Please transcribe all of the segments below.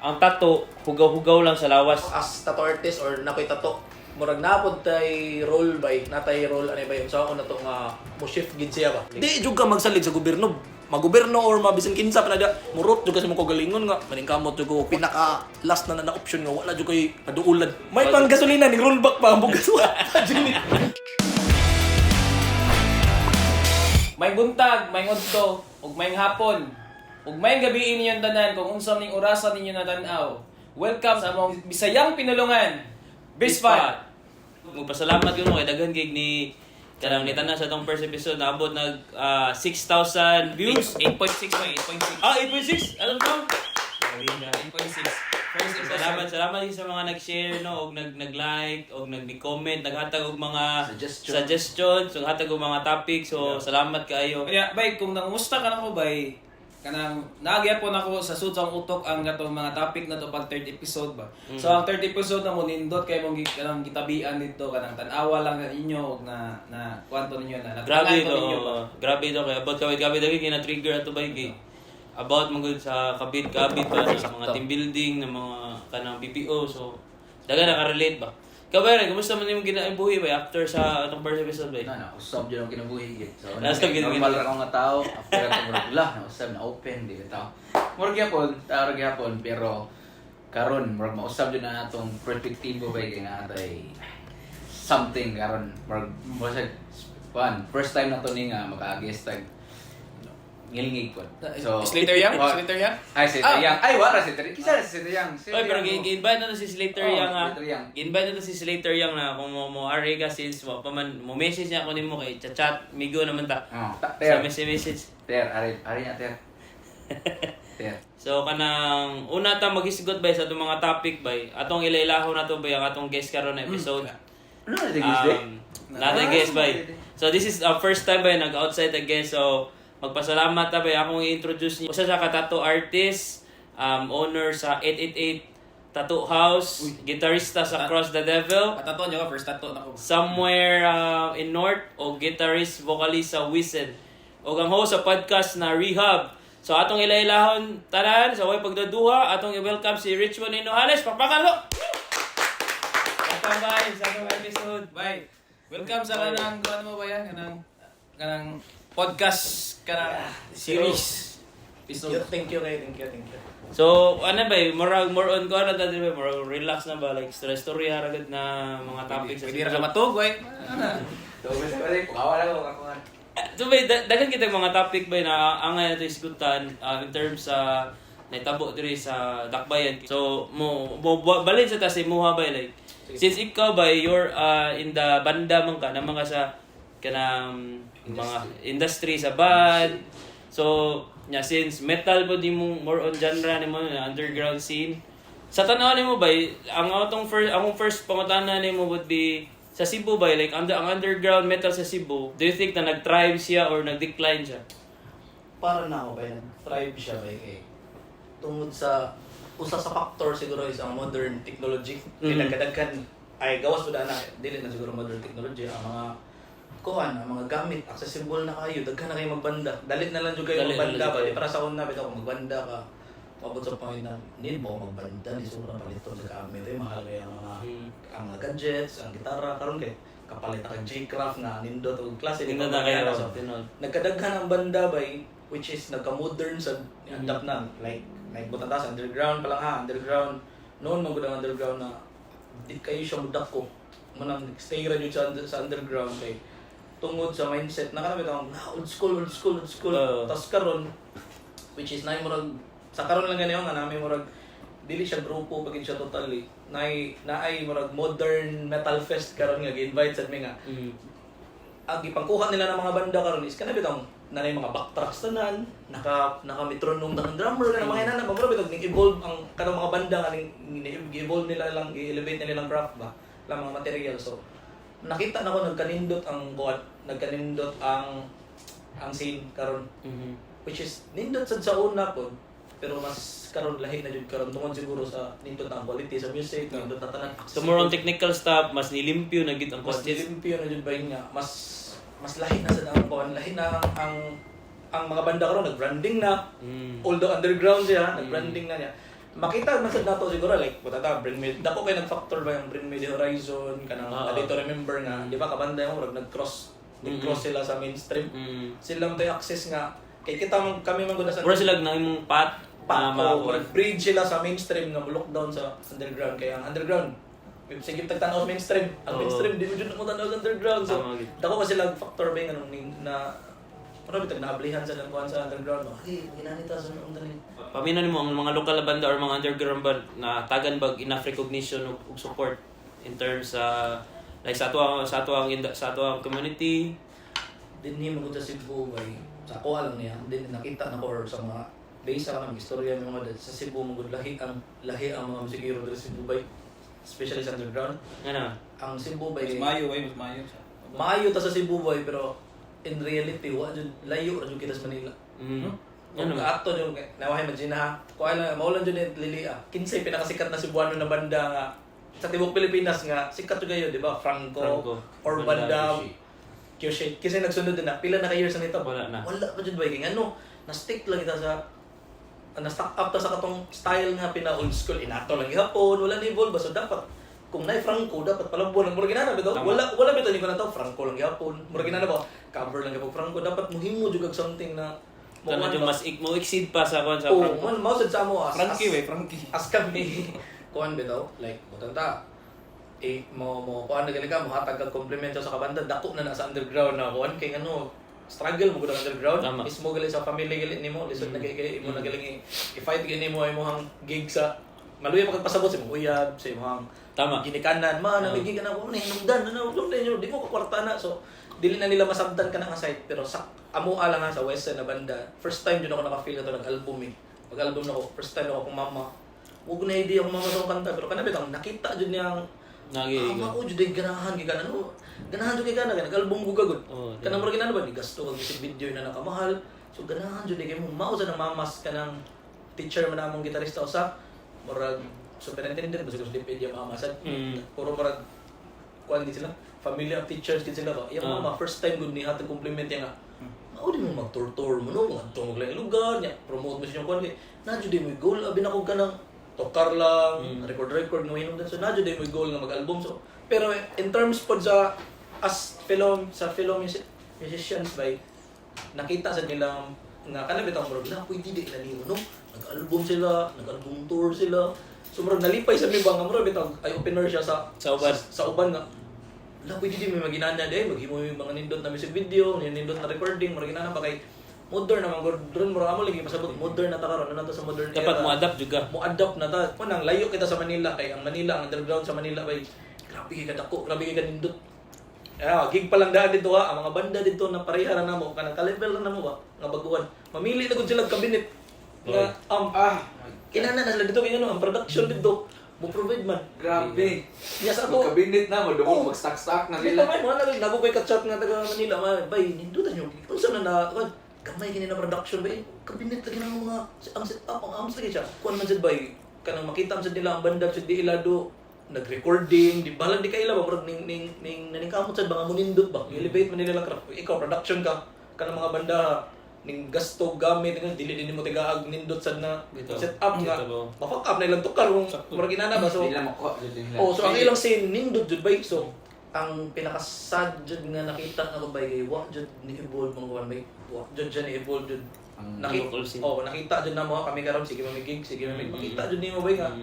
Ang tattoo, hugaw-hugaw lang sa lawas. As tattoo artist or nakoy tattoo, murag napod tay role bay, natay role ano ba yun so ako na to nga mo shift gid siya ba. Di jud ka magsalig sa gobyerno, magobyerno or mabisan kinsa pa na da murot jud ka sa imong kagalingon nga maningkamot jud ko pinaka last na na option nga wala jud kay paduulan, may pang gasolina ning rollback pa ang bugas. May buntag, may udto, ug may hapon. Ug may gabi ninyong tanan kung unsa ning orasan ninyo natan-aw. Welcome sa among Bisayang pinulungan. Bispad. Magpasalamat yun mo kay daghan gig ni kanang ni tanan sa atong first episode, naabot nag 6,000 views. 8.6 ba? 8.6. Ah, 8.6. Alam ko. 8.6. First episode. Salamat, salamat din sa mga nag-share, no, og nag-like, og nag-comment, naghatag og mga suggestion. Suggestions, og hatag og mga topic. So, salamat kaayo. Kaya, bay, kung nangumusta ka nako, bay, kanang nagyapon ako sa sud sa akong utok ang katong mga topic na to pag third episode ba. So ang third episode na mo nindot kay mong kanang gitabian dito, kanang tan-awa lang na ninyo og na na kwanto ninyo na Grabe nagtangan ko to. ninyo ba. Grabe to kay about kawit gabi dagi kina trigger ato ba kay about magud sa kabit kabit ba sa mga team building ng mga kanang BPO, so daga naka-relate ba. Ikaw ba, Ren, kumusta man imong ginabuhi ba after sa atong first episode ba? Na, usab jud ang kinabuhi gid. So, Nausab gyud ang normal kinabuhi. ra akong nga tao after ato murag lah, nausab na open di ka tao. Murag gyapon, tao ra gyapon, pero karon murag mausab jud na atong perspektibo ba kay nga atay something karon murag mo sa kuan first time na to ni nga maka-guest tag ngilngig po. So, Slater Yang? Oh, Slater Yang? Ay, Slater Ah. Yang. Ay, wala Slater. Kisa na si Slater Yang. Slater Oy, pero Yang, oh. gi-invite na to si Slater Oh, Yang ah. Slater Yang. Gi-invite na to si Slater Yang na kung mo ari ka since wa pa man mo message niya ako nimo kay chat migo naman ta. Oh, Sa ter. message message. Ter, ari ari niya ter. Ter. So kanang una ta maghisgot bay sa atong mga topic bay. Atong ilailahon na to bay ang atong guest karon na episode. Ano na guest day? Not a guest bay. So this is our first time bay nag outside a guest. So magpasalamat ta bay akong i-introduce niyo. Usa sa ka tattoo artist, owner sa 888 Tattoo House, gitarista sa Cross the Devil, Patato niyo ka first tattoo nako. Somewhere in North o guitarist vocalist sa Whistle. O ang host sa podcast na Rehab. So atong ilailahon tanan sa way pagdaduha, atong i-welcome si Richmond Inojales. Pakpakan lo. Welcome guys sa atong episode. Bye. Welcome sa kanang ano mo ba yan? Kanang podcast kanang series. Episode. Thank you kay, thank you, thank you. So ano ba, murag more on ko ano ta ba, murag relax na ba, like story story ra gud na mga topics sa Pwede ra ka matug, way. Ano? So, basta ba rin, pakawa lang ako kakuhan. So ba, daghan kitang mga topic ba na angay nato isgutan in terms sa naitabo diri sa Dakbayan. So mo balin sa ta sa imuha ba, like since ikaw ba you're in the banda man ka naman ka sa kanang mga industry sa band. So nya since metal po di mo more on genre nimo na underground scene. Sa tan-aw nimo ba ang atong first akong first pangutana nimo would be sa Cebu ba, like ang underground metal sa Cebu, do you think na nag-thrive siya or nag-decline siya? Para na ako ba thrive siya ba eh tungod sa usa sa factor siguro is ang modern technology. Kay nagkadaghan ay gawas mo na dili na siguro modern technology ang mga kuan, ang mga gamit accessible na kayo, daghan na kayo magbanda, dali na lang jud kayo Dali na lang magbanda jud ba kayo. di para sa una bitaw kung magbanda ka paabot sa point na need mo magbanda ni sobrang paliton sa gamit eh mahal kay ang mga ang mga gadgets, ang gitara karon kay kapalit ka J-Craft na nindot og klase di Nindot pa na kayo, magana. So, tinuod. nagkadaghan ang banda bay which is nagka-modern sa adapt na like butang ta sa underground pa lang ha, underground noon man gud ang underground na di kayo siya mudako manang stay ra jud sa underground kay tungod sa mindset na kanang bitong na old school, old school, old school. Oo. Tas karon which is naay murag sa karon lang ganyan nga nami murag dili siya grupo pagin siya totally naay naay murag modern metal fest karon nga gi-invite sad mi nga ang gipangkuha nila ng mga banda karon is kana bitong nanay mga backtracks tanan, naka metronome na ang drummer kana mga inana ba bitong ning evolve ang kanang mga banda nga ning evolve nila lang, gi-elevate nila lang craft ba lang mga material. So nakita na ko nagkanindot ang kuan, nagkanindot ang scene karon which is nindot sad sa una po pero mas karon lahi na jud karon tungod siguro sa nindot ang quality sa music, nindot na tanan. So more on technical stuff, mas nilimpyo na gid ang Mas content. limpyo na jud ba yun nga mas mas lahi na sa ang kuan, lahi na ang mga banda karon nag-branding na. Although underground siya, nag-branding na niya. Makita man sad nato siguro, like butata Bring Me, dako kay nag-factor ba yung Bring Me the Horizon, kanang Oo. A Day to Remember nga, di ba, kabanda yung murag nag-cross sila sa mainstream. Sila man access nga kay kita man, kami man gud sa Mura sila na imong pat pa na o murag bridge sila sa mainstream nga mo lockdown sa underground, kay ang underground sige tagtanaw sa mainstream, ang mainstream di mo jud mo tanaw sa underground, so Tama, gid. dako pa sila factor ba yung anong na mura bitag naablihan sa lang kuan sa underground ba, okay, ginanita sa unta ni. Paminaw nimo ang mga lokal na banda or mga underground band na tagan bag enough recognition ug support in terms sa like sa ato ang community? Dinhi mo sa Cebu bay, sa ako lang niya din nakita na ko or sa mga base sa kanang istorya ng mga sa Cebu mo gud, lahi ang mga musikero diri sa Cebu bay, especially sa underground. Nga Ang Cebu bay Mas maayo ay mas maayo sa. Maayo ta sa Cebu bay, pero in reality wa jud, layo ra jud kita sa Manila. Ano? Ano ato yung nawahay imagine ha. Kuan lang maulan jud ni Lili ah. Kinsay pinakasikat na Cebuano na banda nga sa tibuok Pilipinas nga sikat jud kayo, di ba? Franco, Franco. or Banda, Banda Kyoshe. Kasi nagsunod din na pila na ka years na nito. Wala na. Wala pa jud ba kay ano? Na-stick lang kita sa na-stuck up ta sa katong style nga pina old school, inato lang gihapon, wala ni evolve ba? So dapat kung nay Franco dapat palabuan ang murag ginana bitaw. Tama. Wala bitaw ni ko na Franco lang gihapon, murag ginana ba, cover lang gihapon Franco. Dapat muhimo jud og something na Kana mo yung mas mo exceed pa sa kuan sa Oh, Franco. man mao sad sa amo as Frankie as, way, Frankie. as kami kuan bitaw, like butanta eh mo mo kuan na gali ka mo hatag kag komplimento sa kabanda, dako na na sa underground na kuan, kay ano, struggle mo gud ang underground. Tama. Mismo gali sa family gali nimo, lisod na kay kay imo na galing i-fight gali nimo imong gig sa maluya pa kag pasabot sa imong uyab, sa imong ginikanan man na gig na ko ni hinungdan na na ninyo di mo kakwarta na, so dili na nila masabtan ka na nga site. Pero sa amo lang nga sa Western na banda, first time jud ako naka-feel na to, nag-album eh, mag-album na ako, first time ako akong mama. Huwag na idea akong mama sa akong kanta, pero kana bitang nakita jud niyang Nagi. Ah, mao jud ay ganahan kay kana no. Ganahan jud kay kana kay nag-album ko gagud. Oo, Kanang murag ginana ba ni gasto kag music video na nakamahal. So ganahan jud kay mo mao sa nang mamas, kanang teacher man among gitarista usa, murag superintendent ba siguro sa DepEd yung mama sad. Puro murag kuan gid sila, family of teachers gid sila ba. Iyang mama first time gud ni hatag compliment niya nga. Mao din mo mag-tour-tour mo no, mga tungog lang lugar niya, promote mo siya kuan kay na jud mo goal abi na ko kanang tokar lang, record-record nga hinungdan. So na jud mo goal nga mag-album. So pero in terms pod sa as film sa film musicians by nakita sa nila nga kana bitang murag na pwede di na nimo no, nag-album sila, nag-album tour sila, so murag nalipay sa mi ba nga murag bitang ay opener siya sa Sa uban. sa uban nga la pwede di may maginana di maghimo yung mga nindot na music video, nindot na recording, murag ginana ba kay modern naman gud ron, murag amo lagi pasabot modern na ta karon, ano na to sa modern Dapat era. mo adapt juga. Mo adapt na ta kun ang layo kita sa Manila, kay ang Manila, ang underground sa Manila bay, grabe kay kadako, grabe kay kanindot. Ah, gig pa lang daan dito ha, ang mga banda dito na pareha na namo, kanang ka-level na namo ba, nga baguhan. Mamili na gud sila og cabinet nga kinana na sila dito kay ano, ang production dito mo provide man. Grabe. Niya sa ako. Magkabinet na, Oh. mo mag-stack-stack na Dito sila. man, mga nag nago ko'y kachat nga taga Manila, man, bay, nindutan nyo. Unsa na na, kuwan, gamay kini na production bay, cabinet lagi na ang mga, ang set up, ang amps lagi siya. Kuan man sad bay, kanang makita man sad nila ang banda sad di ilado, nag-recording, di balang di kaila ba, murag ning naningkamot sad ba nga munindot ba, elevate man nila lang craft. Ikaw, production ka, kanang mga banda, ning gasto gamit, ning dili din mo tigaag nindot sad na Bitaw. set up nga Bitaw ba? ma-fuck up na ilang tukar kung murag inana ba, so Hindi lang makuha jud nila. Oh, so ang ilang scene nindot jud bay. So ang pinaka-sad jud nga nakita nako bay kay wa jud ni evolve mga kuan bay. Wa jud siya ni evolve jud. Ang Nakita, local scene. oh, nakita jud na mo kami karon, sige mami gig, sige mami. Makita jud nimo bay nga.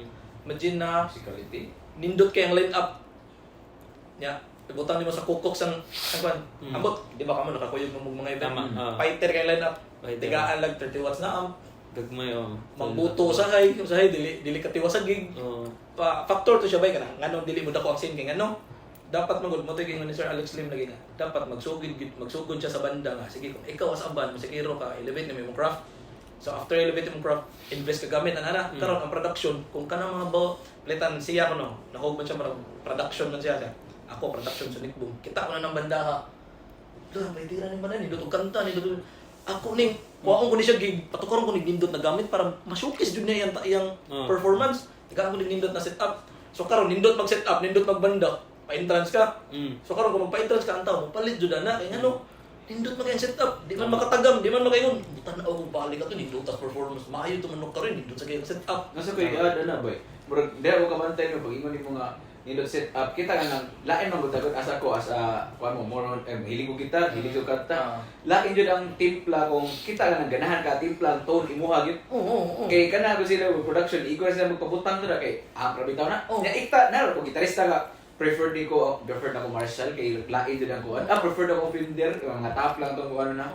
Imagine na Musicality. nindot kay ang line up. Nya, ibutang nimo sa kukok sang ang kuan. Ambot, di ba kamo nakakuyog mo mga event. Tama, ah. Fighter kay line up. Fighter. Tigaan lang 30 watts na amp. Gagmay oh. Magbuto usahay, usahay dili dili katiwa sa gig. Oo. Pa factor to siya bay kana nganong dili mo dako ang scene, kay ngano dapat magud mo kay ni Sir Alex Lim lagi nga dapat magsugod gid, magsugod siya sa banda nga sige, kung ikaw as a band musikero ka, elevate na mo imong craft. So after elevate imong craft, invest ka gamit ana karon ang production kung kanang mga bo palitan siya kuno nahog man siya, marag production man siya siya. Ako production sa Nick Boom, kita ko na ng banda ha. Lah, may tira ni manan, nindot og kanta, nindot ako ning kuwaon ko ni siya gig, patukaron ko ni nindot na gamit para ma-showcase jud niya iyang iyang performance. Tigaan ko ni nindot na setup. So karon nindot mag setup, nindot magbanda, pa-entrance ka. So karon kung magpa-entrance ka ang tao, palit jud ana kay ngano. Nindot man kay ang setup, di man makatagam, di man makaingon. Tan-aw ko balik ato, nindot tas performance. Maayo to manok karon, nindot sa kay ang setup. Nasa ko yung add ana boy. Murag di ako kabantay no pag ingon nimo nga nindot set up kita nga nang lain man gud tagod asa ko as a kuan mo more on hilig ko gitar, hilig ko kanta. Lain jud ang timpla kung kita nga nang ganahan ka timpla ang tone imuha gyud. Oo, oo, oo. Kay kana ko sila og production igo sila magpabutang dira kay ah grabe taw na. Oh. Nya ikta na ko gitarista ka preferred ni ko, preferred ako Marshall kay lain jud ang kuan. Ah, preferred ako Fender, mga top lang tong kuan na.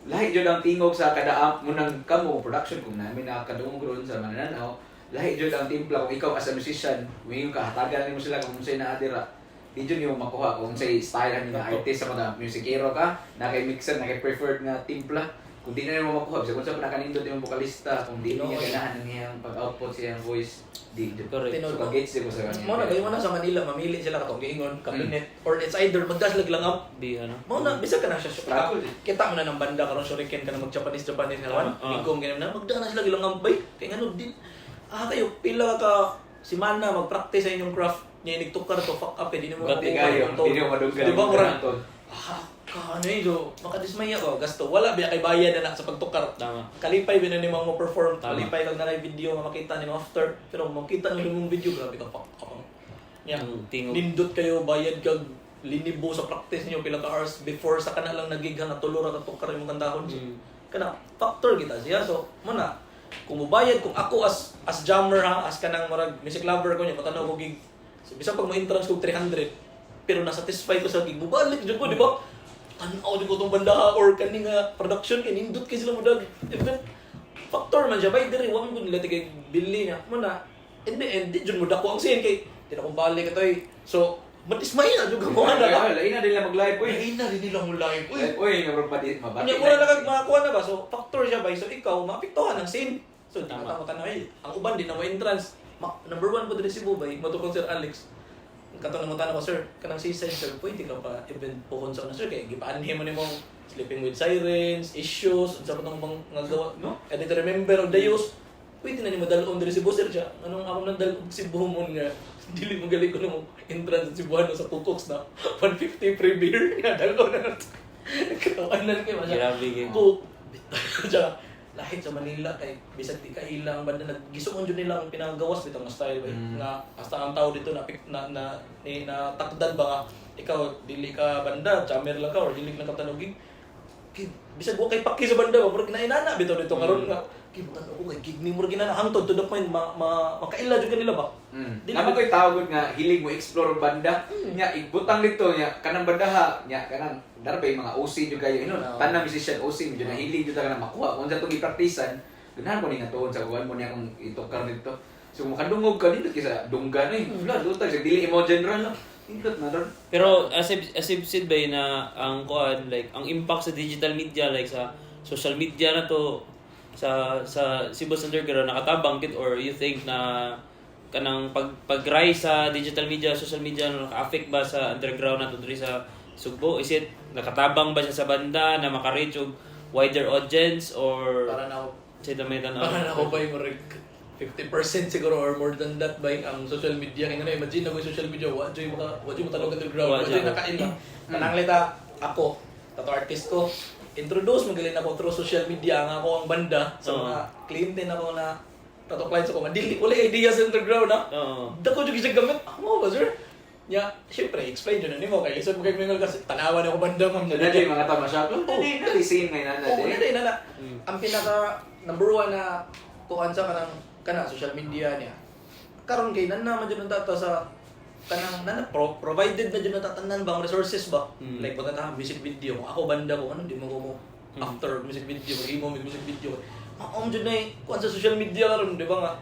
Lahi jud ang tingog sa kada amp mo nang kamo production kung namin nakadungog ron sa manananaw. Lahi jud ang timpla kung ikaw as a musician, moingon ka hatagan nimo sila kung unsay naa dira. Di jud nimo makuha kung unsay style ni nga artist sa mga musikero ka, na kay mixer, na kay preferred nga timpla. Kung di na nimo makuha, bisag unsa pa nakanindot imong vokalista, kung di niya ganahan ang iyang pag-output sa iyang voice, di jud. Correct. So ka-gets di ko sa kanya. Mo na kayo na sa Manila mamili sila katong giingon cabinet or it's either magdaslag lang up. Di ano. Mo na bisag ka na siya Struggle eh. Kita mo na ng banda karon shuriken ka na mag Japanese Japanese nga kan. Igom ganyan na magdala na sila gilang ambay. Kay ngano din ah kayo pila ka simana mag-practice sa inyong craft niya inigtukar to fuck up eh di nimo Gati makuha kayo, yung tone. di nimo madunggan. Di ba murag Tone. ah ka ano eh so makadismaya ko gasto wala biya kay bayad na na sa pagtukar. Kalipay ba na ni mo perform, kalipay kag naray video nga makita nimo after, pero kung makita nimo imong video grabe ka fuck up. Yeah. Ang tingog. Nindot kayo bayad kag linibo sa practice niyo pila ka hours before sa kana lang nagigha nga tulo ra ka tukar imong kantahon. So, kana factor kita siya. So mo na kung mubayad kung ako as jammer ha, as kanang murag music lover ko niya matanaw ko gig. So, bisan pag mo entrance ko 300 pero na-satisfy ko sa gig, mubalik jud ko, di ba? Tan-aw jud ko tong bandaha or kani nga production kay nindot kay sila mudag event. Factor man siya bay diri wa man gud nila tigay bili niya. Mo na in the end di jud mo dako ang scene kay di na kong balik atoy. So madismay na jud ko na ka. Lain na din lang mag-live oy. Uy, na rin nila mo live. Uy, Oy, nga murag mabati. Unya mura na kag makakuha na ba? So factor siya ba? So ikaw maapektuhan ang scene. So di mo tanaw eh. Ang uban di na mo entrance. Number one po diri Cebu bay, mo to Sir Alex. Katong namutana ko, sir, kanang season sir, pwede ka pa event po sa una sir kay gipaanhi mo nimong Sleeping with Sirens, Issues, unsa pa tong bang nga gawa, No? And to remember of the use, pwede na nimo dalon diri Cebu sir siya. Anong ako nang dalon Cebu mo nga dili mo gali ko nang entrance sa Cebuano sa Kukox na 150 free beer nga dalon na. Katawanan kay masya. Grabe gyud. Ko siya lahit sa Manila kay bisag di ka ilang banda naggisuon jud nila ang pinagawas bitong nga style ba nga hasta ang tao dito na na na, ni, na takdan ba nga ikaw dili ka banda jammer lang ka or dili lang ka tanugig kay bisag wa kay paki sa banda ba murag ginainana bitaw dito karon nga kay butan ako kay gig ni murag ginana hangtod to the point ma, ma makaila jud kanila ba. Dili Naman ko'y tawag nga hilig mo explore banda. Nya igbutang dito nya kanang bandaha nya kanang darbay mga OC jud kayo inon. Tanang musician OC medyo nahilig jud ta kanang makuha kung sa itong gipraktisan. Ganahan ko ni nga tuon sa kuan mo niya kung itukar dito. So kung makadungog ka nindot kaysa dunggan eh. Wala lutag sa dili imo general no. Nindot na ron. Pero as if said ba na ang kuan like ang impact sa digital media like sa social media na to sa Cebu Underground nakatabang kit or you think na kanang pag rise sa digital media, social media no, naka-affect ba sa underground na to diri sa Sugbo? Is it nakatabang ba siya sa banda na maka-reach og wider audience or para na ako sa damay tan-aw? Para na ako ba yung murag 50% siguro or more than that ba yung ang social media kaya nga imagine na ko yung social media wa joy maka wa joy matanog underground Wa wa joy joy. nakaila kanang lita ako tato artist ko introduce magaling ako through social media nga ako ang banda sa mga kliyente na ako na tato clients ako nga dili wala idea sa underground ha. Dako jud siya gamit ako ba sir. Nya syempre explain jud na nimo kay lisod mo kay mingon kasi tanawan ako banda ma'am. So na mga tama siya. Oh. Dali dali scene ngayon na Oo, dali. na na na. Ang pinaka number one na kuan sa kanang kana social media niya. Karon kay nan naman jud ang data sa kanang nana provided na jud na tatanan ba ang resources ba? Like pagka ta music video kung ako banda ko ano di mo ko mo after music video maghimo mig music video. Maom jud na eh, kuan sa social media karon di ba nga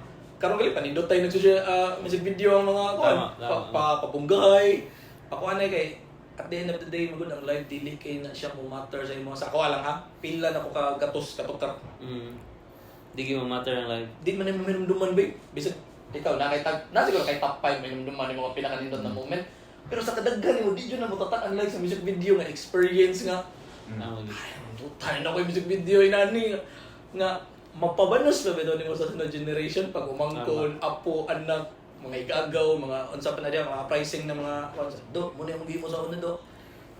karon gali panindot tayo nag social music video ang mga kuan Tama, tama. pa, pa pabunggahay pakuan ay kay at the end of the day magud ang live dili kay na siya mo matter sa imo sa ako lang ha pila na ko ka gatos katukar. Di gyud matter ang live. Di man nimo minumduman babe bisag ikaw na kay tag na siguro kay top 5 minumduman nimo ang pinakanindot na moment pero sa kadaghan nimo di jud na mo tatak ang live sa music video nga experience nga Tama gyud. ay tayo na ko yung music video inani nga, nga mapabanos na bitaw nimo sa sunod generation pag umangkon apo anak mga igagaw mga unsa pa na diya mga pricing na mga do mo na yung gihimo sa una do.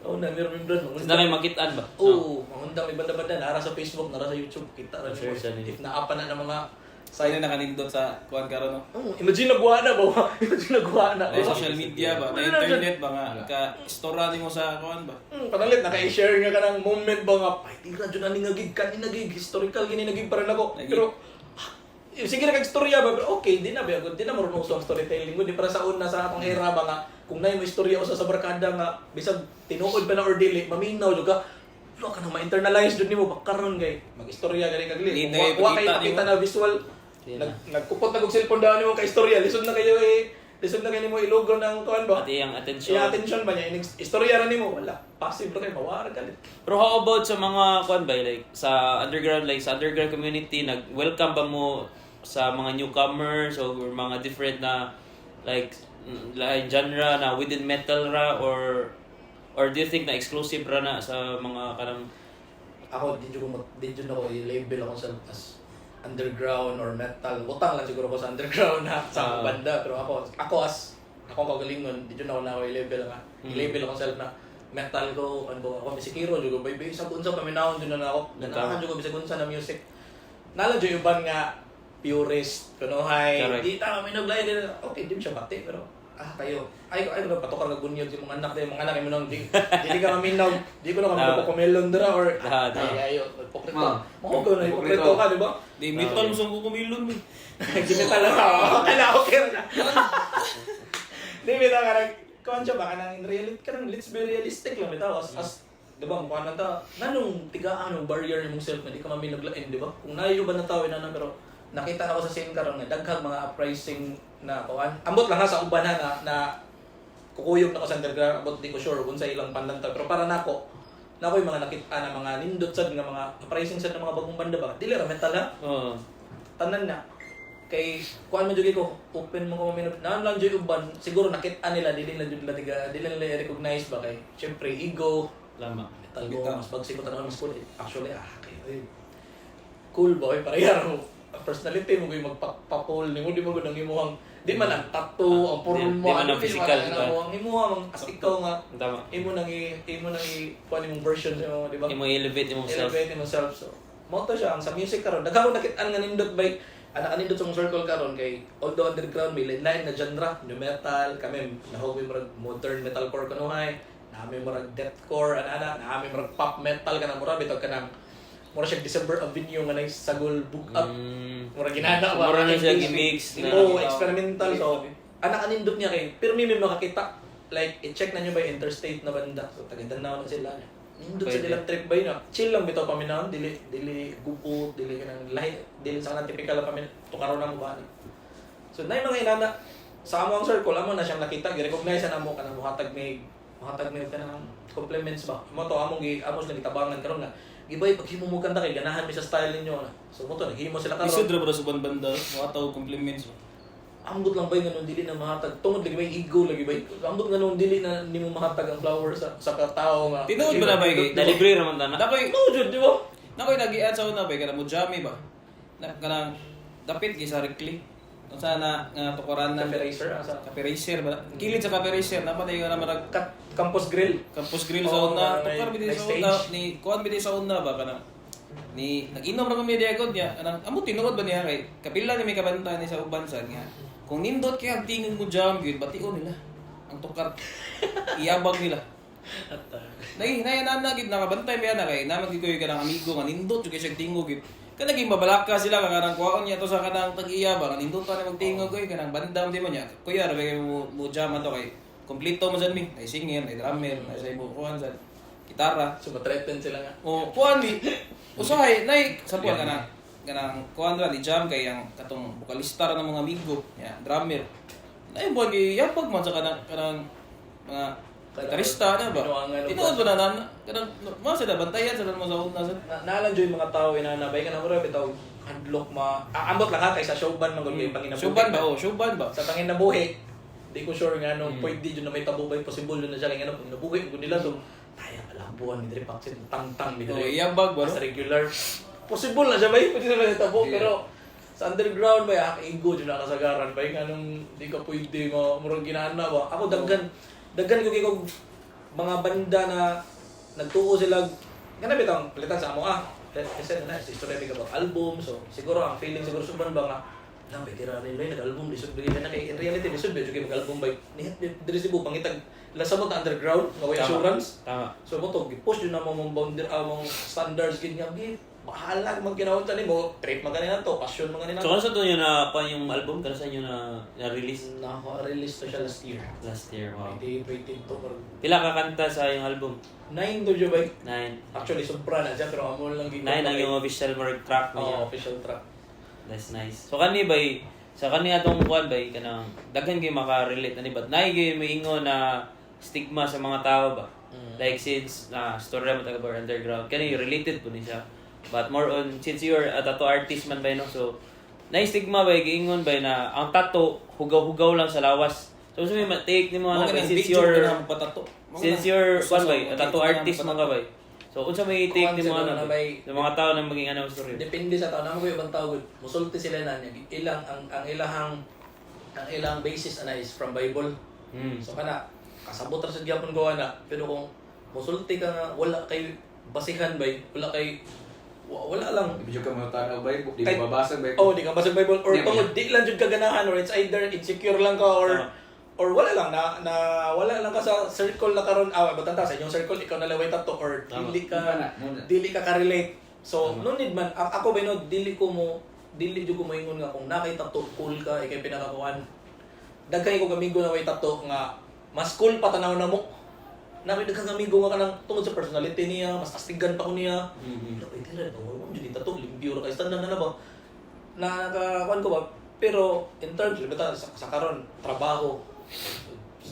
Oh, na meron membran. Tapos na kayo makitaan ba? Oo, mangundang may banda-banda nara sa Facebook, nara sa YouTube, kita ra Sure, nimo. siya nila. If naapa na ng mga Sa site. nakanindot sa kuan karon, no. Oh, imagine nagwa na ba? Imagine nagwa na. Na social media ba, na Wala na dyan. internet ba nga ka istorya nimo sa kuan ba. Panalit naka-share nga ka ng moment ba nga ay tira jud ani nga gig kani na gig historical gini na gig para nako. Lagi. Pero sige na kag istorya ba, pero okay di na ba di na marunong sa storytelling ko di para sa una sa atong era ba nga kung nay mo istorya usa sa barkada nga bisag tinuod pa na or dili maminaw jud ka. Lo ka nang ma-internalize jud nimo ba karon kay mag-istorya gani kag Di li. na Wa kay ipakita pakita nimo. na visual. Di na. Nagkupot na kog cellphone daw nimo kay istorya, lisod na kayo eh. Lisod na kayo nimo ilugo ng kuan ba. Pati ang attention. Iya attention ba niya? Inig istorya ra nimo wala. Passive ra kay mawara galit. Pero how about sa mga kuan ba, like sa underground, like sa underground community, nag-welcome ba mo sa mga newcomers or mga different na like genre na within metal ra or do you think na exclusive ra na sa mga kanang Ako di jud ako i-label ako sa as underground or metal. Butang lang siguro ko sa underground na sa akong banda, pero ako as ako kagalingon, di jud ako na ako i-label nga. I-label ako self na metal ko, ano ba ako musikero jud ko, baby sa unsa paminawon jud na ako. Ganahan jud ko bisag unsa na music. Nala jud yung uban nga purist kunohay. Correct. Di ta kami naglain din. Okay, di mo siya bati pero kayo. Ay ay ko patukar kag bunyag si mga anak, mga anak imo nang di di ka maminaw. Di ko na kami kumelon dira or ay ayo hipokrito. Mo ko na hipokrito ka, di ba? Di metal mo sa kukumilon mo. Di metal lang ako. Okay na, okay na. Di bitaw ka nang kuan siya ba kanang in reality kanang let's be realistic lang bitaw as di ba ang kuan lang ta nanong tigaan ang barrier imong self na di ka maminaw lain, di ba? Kung nayo ba na tao na pero nakita na ako sa scene karon nga daghang mga uprising na kuan. Ambot lang ha sa uban ha na, na kukuyog na ko sa underground, ambot di ko sure kung sa ilang panlantaw, pero para nako nako yung mga nakita na mga nindot sad nga mga uprising sad ng mga bagong banda ba, dili ra metal ha, oh tanan na kay kuan man jud ko open mo ko maminaw naan lang jud uban siguro nakita nila dili lang jud nila tiga dili nila i-recognize ba kay syempre ego lama. metal ko mas bagsik ko tanan mas cool actually kay oy, cool boy pareha mo personality mo koy magpa-cool nimo di mo gud ang imuhang di man ang tattoo ang Di porma man ang di physical, man di ba? ang imuhang as ikaw nga Tama. imo nang i kuan imong version sa imo, di ba? Imo elevate imong self. Elevate imong self. So, mo to siya ang sa music karon. Daghan ko nakit-an nga nindot by anak nindot sa mong circle karon kay although underground may lain na genre, new metal, kami nahog mi murag modern metalcore kunuhay, nami murag deathcore ana ana, nami murag pop metal kanang mura bitaw kanang mura siya December Avenue nga nay sagol book up. Mura ginana ba? Mura na siya gimix na- Oo, experimental. So, anak anindot niya kay pirmi may makakita. Like, i-check na nyo ba yung interstate na banda? So, taga Danao na sila. Nindot sa Pwede. nilang trip ba yun? Ah. Chill lang bitaw paminahon. Dili, dili gupot, dili ka nang lahi, dili sa kanang typical na pamin. Tukaro na mo ba? So, na yung mga inana, sa amo ang circle, amo na siyang nakita, gi-recognize na mo kanang muhatag may kanang compliments ba. Mo to among gi amo sila gitabangan karon nga. Gibay pag himo mo kanta kay ganahan mi sa style ninyo na. So mo to naghimo sila karon. Lisod ra ba sa uban banda, mga compliments ba. Ambot lang ba yung ganun dili na mahatag tungod lagi may ego lagi ba ambot nga nung dili na nimo mahatag ang flower sa katao nga. Tinuod ba na ba kay? Delivery raman ta na. Dakoy No jud, di ba? Nakoy nagian sa una ba kanang mo jammy ba. Na kanang dapit kay sa Recli. Unsa na nga tukoran na Cafe Racer asa Cafe Racer ba? Kilid sa Cafe Racer na patay nga na marag Campus Grill. Campus Grill sa Oo, una, may- tukar bitaw may sa stage. una ni kuan bitaw sa una ba kanang ni nag-inom ra kami diya niya kanang amo tinuod ba niya kay kapila ni may kabanta ni sa uban sad nga kung nindot kay ang tingog mo jam gyud bation nila ang tukar iyabag nila. Nay nay na na gid nakabantay mi ana kay naman gid koy kanang amigo nga nindot jud kay siya tingog gid. Kanang naging mabalaka sila nga kanang kuwaon niya to sa kanang tag-iya ba nga nindot pa na magtingog oy kanang bandam di man niya. Kuya ra ba kay mo jam ato kay kompleto mo sad mi. Nay singer, nay drummer, nay sa imo kuan sad gitara. So ma-threaten sila nga. O kuan mi usahay nay sa kuan kanang kanang kuan ra ni jam kay ang katong bokalista ra ng mga amigo, ya, drummer. Nay buwan kay yapag man sa kanang kanang mga gitarista na ba? Binuangan o Tinuod ba na na kanang mo sila bantayan sa mo sa una sa Na naalang jud yung mga tao inanabay ka na mura bitaw handlock ma ambot lang ha kay sa showban man gud kay panginabuhi. Showban ba? Oh, showban ba? Sa panginabuhi, di ko sure nga nung pwede jud na may tabo ba possible jud na siya kay ngano panginabuhi gud nila so taya pala buwan ni diri paksit tangtang ni Oh, diri. iyabag ba no? As regular. Possible na siya ba? Pwede na siya tabo pero sa underground ba ego jud na kasagaran ba anong di ka pwede mo murag ginana ba. Ako daghan daghan ko kay kog mga banda na nagtuo sila nga bitang palitan sa amo ah. Kasi na sa istorya may about album, so siguro ang feeling siguro suban ba nga lang bay tira rin nag-album lisod bigay na kay in reality lisod ba jud mag-album bay diri Cebu pangitag lasabot na underground nga way assurance. So mo to gi-push jud na mo mong boundary among standards gid nga gi bahala man kinahanglan nimo, trip man kanina to, passion man kanina. So kano sa to nyo na pa yung album? Kano sa inyo na na-release? Naka-release to siya last year. Last year, wow. 2022 or Pila ka kanta sa yung album? 9 to siya ba? 9. Actually, sobra na siya, pero amo lang gigawin. 9 ang yung official more track Oo, niya. official track. That's nice. So kani bay sa kani atong kuan bay kanang daghan kay maka-relate ani, but naay gyud moingon na stigma sa mga tao ba. Like since na storya mo taga bar underground kani related po ni siya. But more on since you're a tattoo artist man bay, no, so naay stigma bay giingon bay na ang tattoo hugaw-hugaw lang sa lawas. So sa may take nimo Mo na bay kanang since video you're ka na magpatato. Mo since kanang- you're usa kuan sa bay mga a tattoo dito ka na artist man ka magpatato. bay. So unsa may take Kuan nimo siguro ano na bay bay- sa mga tao na maging ano story? Depende sa tao. Namo ko yung ibang tao, gud. Musulti sila na niya. Ilang, ang ilang basis ana is from Bible. So kana, kasabot ra sa gyapon gawa na. Pero kung musulti ka nga, wala kay basihan bay, wala kay wala lang. Di ba ka mo tanaw ba? Di Kahit- ba babasa ba? Oh, di ka basag Bible or Di ba? tungod di lang jud ka ganahan or it's either insecure lang ka or or wala lang na na wala lang ka sa circle na karon, ah, batanta sa inyong circle ikaw na laway tato or dili ka Muna na, muna. dili ka ka-relate. So no need man ako ba no dili ko mo dili jud ko moingon nga kung nakay tato cool ka, ikay pinakakuan. Daghay ko kamigo na way tato nga mas cool pa tanaw na mo. Nakay daghang amigo nga kanang tungod sa personality niya, mas astigan pa ko niya. Wala pa itira, ba? Wala mo dyan tato, limpyo ra kay standard na na ba? Nakakuan ko ba? Pero in terms, basta sa karon trabaho.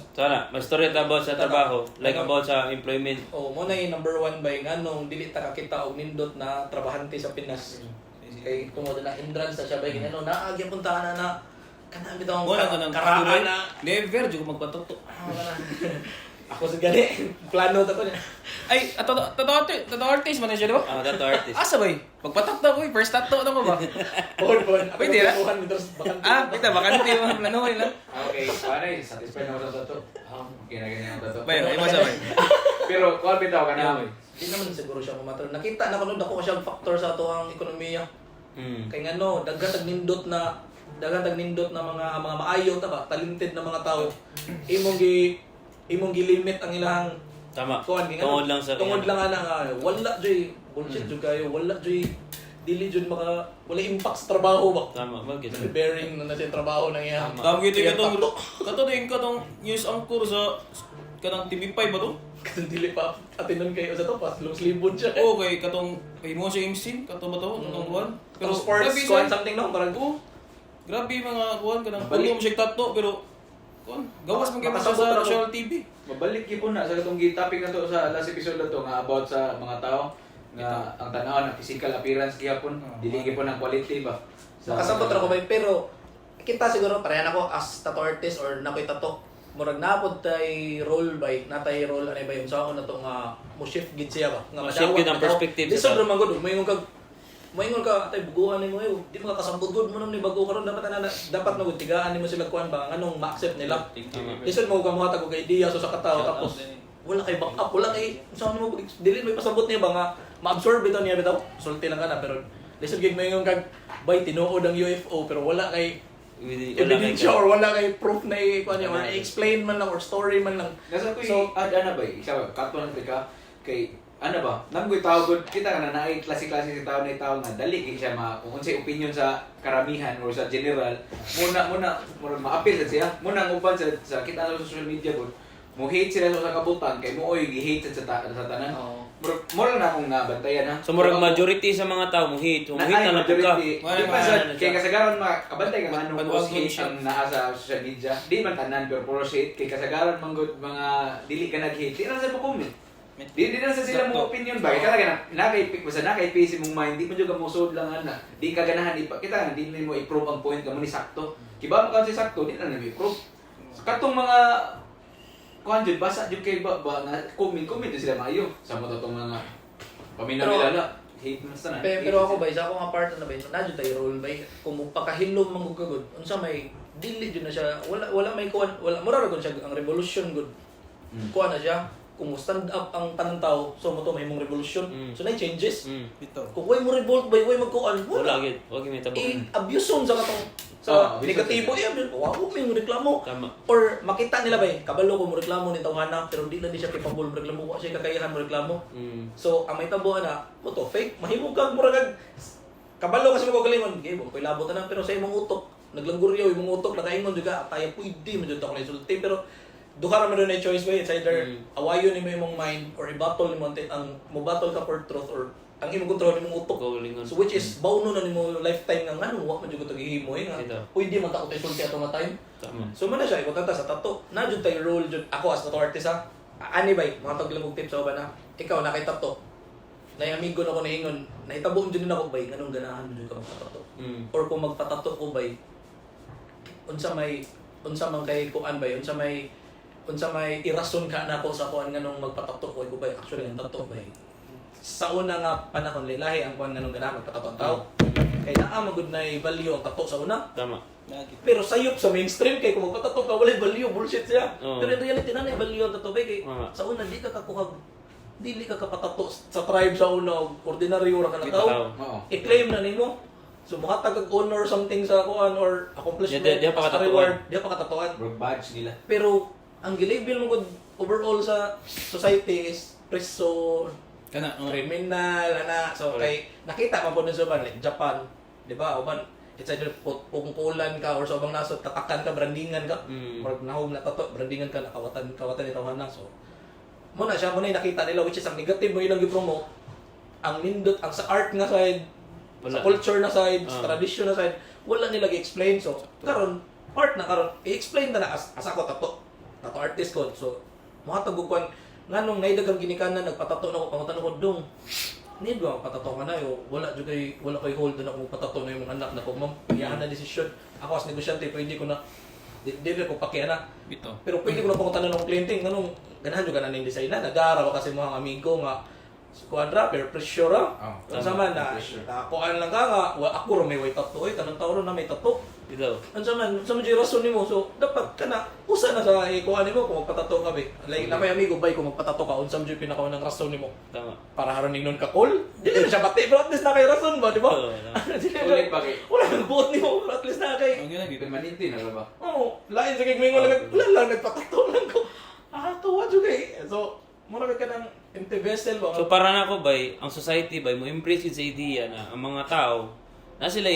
So ana, may story ta about sa trabaho, like about sa employment. Oh, mo na yung number one ba yung anong dili ta kakita og nindot na trabahante sa Pinas. Kay tungod na hindrance na siya ba yung ano, naagya punta na na kanang bitaw Wala ka nang karaan na. Never jud ko magpatato. Ah, wala na. Ako sa gani, plano ta ko niya. Ay, ato tattoo artist, tattoo artist man na siya, di ba? Ah, tattoo artist. Asa ba? Magpatato ko, eh. First tattoo na ko ba? Bon, bon. Ako Pwede ra? planuhan, mientras bakante. Ah, kita bakante mo planuhin lang. Ah, okay, paano yun? Satisfied na ako sa tattoo. Okay na ganyan ang tattoo. Bayo, imo sa bay. Pero, kuwan bitaw ka na. Di naman siguro siya mamatro. Nakita na kuno dako siya factor sa ato ang ekonomiya. Kay ngano, daghan tag nindot na mga mga maayo ta ba, talented na mga tao. Imong gilimit ang ilang kuan kay ngano, Tungod lang sa tungod lang ana nga wala joy bullshit jud kayo, wala joy dili jud maka wala impact sa trabaho ba. Tama, bagay. Bearing na na siya trabaho nang iya. Tama gyud Iyang katong tattoo. kato din katong news anchor sa kanang TV5 ba to? Katong dili pa atinon kayo sa to pa, long sleeve siya. Oo, kay katong kay mo siya MC kato ba to? Katong kuan. Pero sports grabe kuan siya. something no, parang Oo. Grabe mga kuan kanang Balik. pulo mo siya tattoo pero kuan gawas man kay mo siya Makasabot sa ra ko. national TV. Mabalik gyud po na sa katong topic na to sa last episode na to nga about sa mga tao nga ang tanaw ng physical appearance gihapon, dili gyud ang quality ba. Sa Makasabot ra ko ba, pero kita siguro parehan ako as tattoo artist or nakoy tattoo. Murag napod tay role bay, natay role anay ba yung saon na to nga mo shift gid siya ba. Nga Mo shift gid ang madawa. perspective sa Lisod tao. ra man gud, moingon kag moingon ka atay buguan nimo ayo, di makakasabot gud mo nang ni bago karon dapat ana dapat na gud tigaan nimo sila kuan ba nganong ma-accept nila. Lisod mo ka mohatag og idea so sa katao Shout out tapos din. wala kay backup, wala kay unsa nimo dili mo ipasabot niya ba nga ma-absorb bitaw niya bitaw. Sulti lang ka na pero lisod gid moingon kag bay tinuod ang UFO pero wala kay ebidensya or wala kay proof na i-kuan niya or i-explain man lang or story man lang. Nasa ko So, add ana ba isa ba katon ka kay ano ba nanggoy tao gud kita ka na naay klase-klase sa tao na tao nga dali kay siya ma kung unsay opinion sa karamihan or sa general muna muna murag ma-appeal sad siya muna ang uban sa kita na sa social media gud mo hate sila sa usa ka butang kay mo oy gi-hate sad sa tanan. Oo. Murag mo lang na akong nabantayan ha. So murag majority sa mga tao mo hate, mo hate na lang pud ka. Di Wala, pa wala sa na siya. kay kasagaran makabantay ka anong Banwag post hate siya. ang naa sa social media. Di man tanan pero puro hate kay kasagaran man gud mga dili ka nag-hate. Di na sa mo comment. Di di na sa sila mo opinion ba. Kay talaga na nakay basta nakay face imong mind, di man jud ka mosod lang ana. Di ka ganahan ipa kita nga di mo i-prove ang point ka mo ni sakto. Kiba mo ka si sakto, di na nimo i-prove. Sa katong mga kuan jud basa jud kay ba, ba nga comment comment jud sila maayo sa mo tong mga paminaw Pero- nila na hate man sa tanan. Pero ako ba, isa ako nga part na ba, na jud tay role ba, kung mopakahilom man gud ka gud, unsa may dili jud na siya, wala wala may kuan, wala mura ra gud siya ang revolution gud. Kuan na siya, Kung mo stand up ang tanang tao, so mo to mahimong revolution. So na changes. Bitaw. Kung way mo revolt bay, way magkuan, Wala wala. gid, wag gyud may tabo. I-abuse sa katong sa Oh, abuse negatibo i-abuse. Wa ko may mo reklamo. Tama. Or makita nila bay, kabalo ko mo reklamo ni tawhana pero di lang di siya capable mo reklamo, wa siya kakayahan mo reklamo. So ang may tabo na mo to fake, mahimo kag murag kag kabalo kasi mo kagalingon, gay mo koy labot na pero sa imong utok naglangguryo imong utok nakaingon jud ka ataya pwede mo jud ako na insulti pero duha ra man doon na choice bay, it's either awayon nimo imong mind or i-battle nimo ang mo battle ka for truth or ang imong kontrol imong utok. Kaugalingon. So which is bauno na nimo lifetime nga ngano wa man jud ko tagihimo eh nga Ito. pwede man ta ko insulti ato nga time. Tama. So man na siya, ibutang ta sa tattoo. Na jud tayo role jud ako as tattoo artist ha. Ani bay, mga tag lang og tips sa uban ha. Ikaw na kay tattoo. Nay amigo na ko naingon, nahitabo jud nako bay nganong ganahan mo jud ka magpatato. Or kung magpatato ko bay, unsa may unsa man kay kuan bay, unsa may irason ka nako sa kuan nganong magpatato ko bay actually ang tattoo bay. Sa una nga panahon lahi ang kuan nganong ganahan magpatato ang tao. Kay naa magud nay value ang tattoo sa una. Tama. Pero sayop sa mainstream kay kung magpatato ka walay value, bullshit siya. Oo. Pero in reality na value ang tattoo bay kay Tama. sa una di ka kakuha dili ka kapatato sa tribe sa una og ordinaryo ra ka na tao. Tao. Oo. I-claim na nimo. So muhatag kag honor something sa kuan or accomplishment Di pa as a katatuan. reward, di pa katatuan. Murag badge nila. Pero ang gilabel mo gud overall sa society is preso, Kana, oh. kriminal ana. So kay nakita man po dun sa uban like Japan, di ba? Uban it's either pungkulan ka or sa ubang nasod tatakan ka, brandingan ka. Murag nahog na tato, brandingan ka, nakawatan kawatan ni tawhana. So mo na siya mo na yung nakita nila which is ang negative mo ilang gi-promote. Ang nindot ang sa art nga side, Wala. sa culture na side, sa Ah. tradition na side, wala nila gi-explain. So karon part na karon i-explain na na as ako tato. Tato artist ko. So muhatag og kuan nganong naidagang ginikanan nagpatato na ko pangutan ko dong need ba magpatato ka na yo wala jud kay wala koy hold na akong patato na imong anak na ko ma'am iyahan na desisyon ako as negosyante pwede ko na di ko pakiana. Bitaw. Pero pwede ko na pangutanan ng kliyente nganong ganahan jud ka na ning design na nagara ba kasi mga amigo nga kuan ra peer pressure ra. Oh, Unsa man na pressure. na kuan lang ka nga wa ako ra may way tattoo oy tanang tawo ra na may tattoo. Bitaw. Unsa man jud rason nimo so dapat kana usa na sa ikuan nimo kung magpatato ka be. Like na may amigo bay kung magpatato ka unsa man jud pinakaunang rason nimo Tama. para haron ningnon ka cool. Dili na siya bati pero at least na kay rason ba, di ba? Oo, tama. Dili na- Ulit ba kay? Wala nang buot nimo pero at least na kay Ang yun lagi. Permanente na ba? Oo, lain sa kay mingon lang wala lang nagpatato lang ko. Ah, tuwa jud kay. So, mura ka ng empty vessel ba? So para na ako bay, ang society bay mo embrace yun sa idea na ang mga tao na sila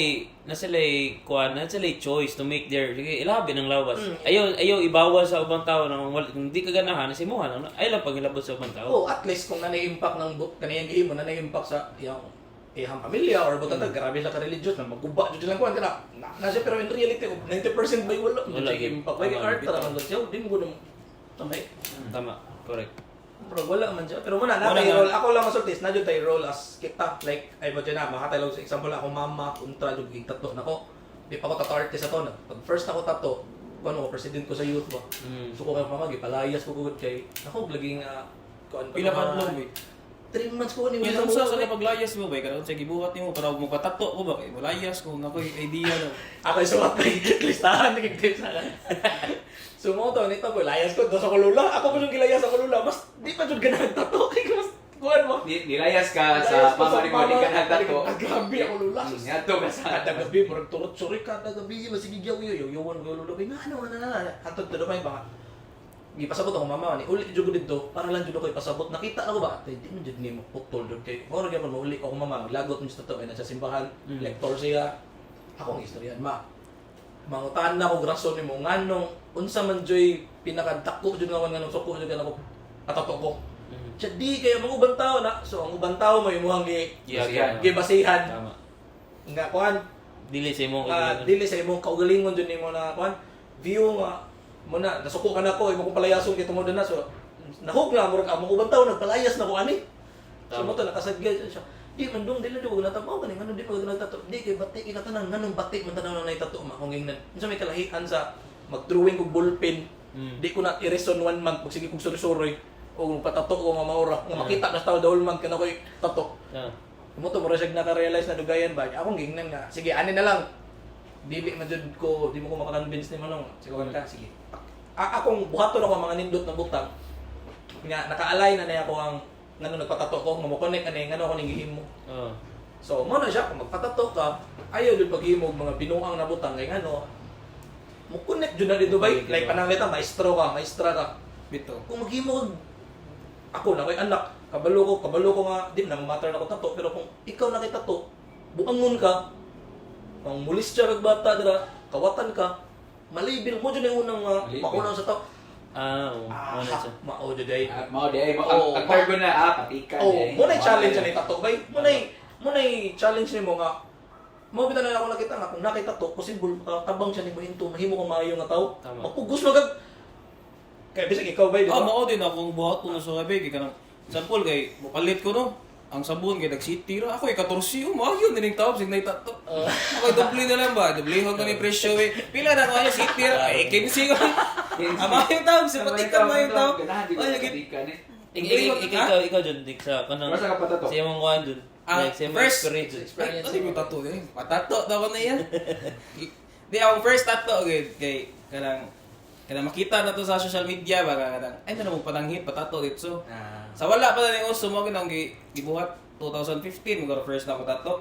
kuan na sila choice to make their sige ilabi ng lawas. Ayaw ayaw ibawal sa ubang tao na kung, kung di ka ganahan sa imuha lang ayaw lang pagilabot sa ubang tao. Oh, at least kung nanay impact ng kaniyang gihimo, nanay impact sa iyang iyang pamilya or butang grabe sila ka religious na maguba jud lang kuan kana. Na siya pero in reality 90% bay wala Wala, wala gid. impact. Bay Tama, art ra man gud siya, di mo gud tamay. Tama. Correct. Pero wala man siya. Pero muna, na Wala tayo na. role. Ako lang masultis, na jud tayo role as kita. Like, ay ba dyan na, makatay lang sa example, ako mama, kontra jud gig tattoo nako. Di pa ako tattoo artist ato. Pag first ako tattoo, kuan ko, president ko sa youth ba. So ko kay mama, gipalayas ko gud kay, ako laging, kuan Pila ka adlaw eh. 3 months ko ni Pila unsa sa kapaglayas mo ba karon sa gibuhat nimo para magpatato ko ba kay molayas ko na koy idea no. Ako yung suwat na listahan, naging tips na lang. So mo to, nito ko, layas ko, doon sa kulula. Ako pa yung gilayas sa kulula. Mas, di pa jud ganahan tattoo. Kaya mas, kuan mo. Nilayas ka sa Layas ko mama ni mo, di ka nagtato. Ah, grabe ako lula. Ngadto ka sa Kada gabi, murag turot suri, kada gabi, masige gyud yo, yo, yo, lula. Kaya nga, ano, ano, ano, hatod to pa yung baka. Gipasabot ako mama ni uli jud ko didto para lang jud ako ipasabot nakita na ko ba ate di man jud nimo putol jud kay mao ra gyud mauli ko akong mama lagot man jud to kay nasa simbahan lektor siya ako ang istoryan ma mangutan na ko rason nimo nganong unsa man joy pinakadako jud nga nganong suko jud kanako atato ko siya di kay mga ubang tao na so ang ubang tao may imuhang gi Giagyan. gibasihan Tama. nga kuan Dili sa imong nga dili sa imong kaugalingon jud nimo na kuan view nga mo na nasuko ka na ko imo kong palayason kay tungod na so nahug na murag ang mga ubang tao nagpalayas na ko ani so Tama. mo to nakasadya siya di man dong dili jud ko natamaw kani ngano di man nagtato di kay bati kay katanan nganong bati man tanaw na tato ma akong gingnan unsa may kalahian sa mag-drawing kog ballpen di ko na i-reason one month magsige kog suri-suroy o magpatato ko nga maura nga makita na sa tao the whole month kana koy tato. Mo to mura siya naka-realize na dugayan ba. Akong gingnan nga sige ani na lang. Dili man jud ko, di mo ko maka-convince ni manong. Sige ka, sige. Akong buhaton ako ang mga nindot na butang. Nga naka-align na niya ako ang ngano nagpatato ko, nga mo connect ani ngano ako ning gihimo. Oo. So, mo na siya kung magpatato ka, ayaw jud paghimo og mga binuang na butang kay ngano mo connect jud na dito bay. Like pananglitan maestro ka, maestra ka. Bito. Kung maghimo ako na ko'y anak, kabalo ko nga di na matter na ko tato, pero kung ikaw na kay tato, buangon ka, ang mulis siya kag bata dira, kawatan ka, malibel mo jud yung unang Malibel. maunang sa tao. Ah, oo. Ah, Mo na siya. mao jud ay. Ah, mao di ay, Oo, ang ang term na patika Oh, di ay. mo na challenge ni tato bay. Mo na challenge nimo nga mo bitaw na ako nakita nga kung nakita to possible tabang siya nimo into mahimo ka maayo nga tao. Tama. Mapugos magag kay bisag ikaw bay, di Oh, ba? mao din akong buhat ko sa gabi kay kanang sample kay mopalit ko no. Ang sabon kay nag-city ra ako 14 oh, mao yun dining tawag sig tato. Ako doble na lang ba, doblehon ko ni presyo eh. Pila na ko niya city ra eh 15 ko. Ama yung tawag sa patikan mo yung tawag. Ganahan di ko Ay, sa lagi- patikan eh. Ikaw Jun, Dick, sa kanang Basta ka patato. sa imong kuan Jun. Ang Like sa imong first experience. Ay, ano yung tattoo eh? Patato daw ko na yan. Di, ang first tattoo kay kay kanang kanang makita na to sa social media ba kanang ay na mo pananghit patato dito. Ah. Sa wala pa na ning uso mo ginang gibuhat 2015 mo first na ako tato.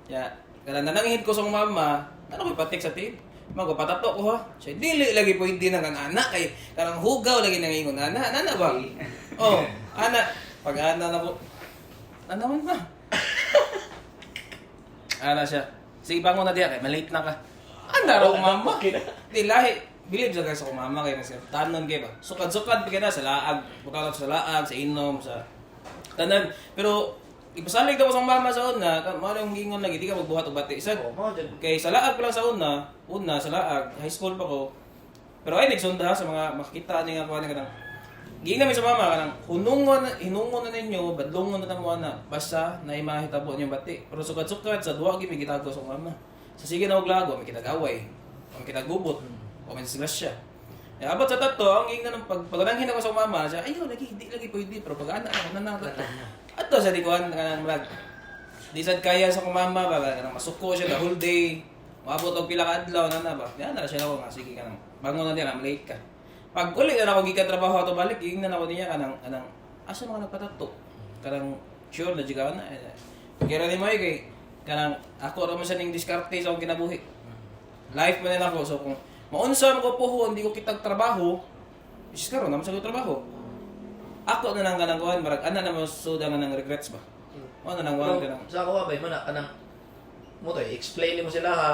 Ya, kanang nananghit ko sa akong mama, ano ko patik sa tib. Mago patato ko ha. Siya dili lagi pwede nang anak kay kanang hugaw lagi nang ingon ana, ana ba? Oh, ana pag ana na ko. Ana man ba? Ana siya. Sige, bangon na diya kay malate na ka. Ana raw mama. Okay na. Di lahi. Bilib sa guys ako mama kay nasa tanon kay ba. Sukad-sukad pa kay na sa laag, bukal sa laag, sa inom, sa tanan. Pero ipasalig daw ko sa mama sa una, mao yung gingon lagi di ka magbuhat og bati. Sad Oh, mao jud. kay sa laag pa lang sa una, una sa laag, high school pa ko. Pero ay nagsunda sa mga makita ni nga kuan kanang Giingnan mi sa mama kanang hunungon hinungon na ninyo, badlongon na tamo ana, basta na mahitabo niyo bati. Pero sukad-sukad sa duwa gyud mi gitago sa mama. Sa sige na og lago, may kitag-away, o may kitag-gubot, o may disgrasya. Ya, abot sa tato, ang giingnan ng pag pagunanghin ako sa mama, siya, ayaw lagi, hindi lagi pwede, pero pag ana ako na na tato. Ato sa di kuan kanang murag di sad kaya sa kumama ba kanang masuko siya the whole day. Maabot og pila ka adlaw na na ba. Di na siya ako nga sige kanang bangon na diya late ka. Pag uli na ako gikan trabaho ato balik giingnan ako niya kanang kanang asa man ka nagpatato. Kanang sure na jud ka na. Kaya ni mo eh, kay kanang ako ra man siya ning diskarte sa akong kinabuhi. Life man na ako so kung maunsa man ko puhon di ko kitag trabaho, is karon naman sa ko trabaho. Ako na lang kanang kuan marag ana na mo suda nga nang regrets ba. Mo na nang kuan Pero kanang sa ako ba, man na kanang mo to, explain mo sila ha.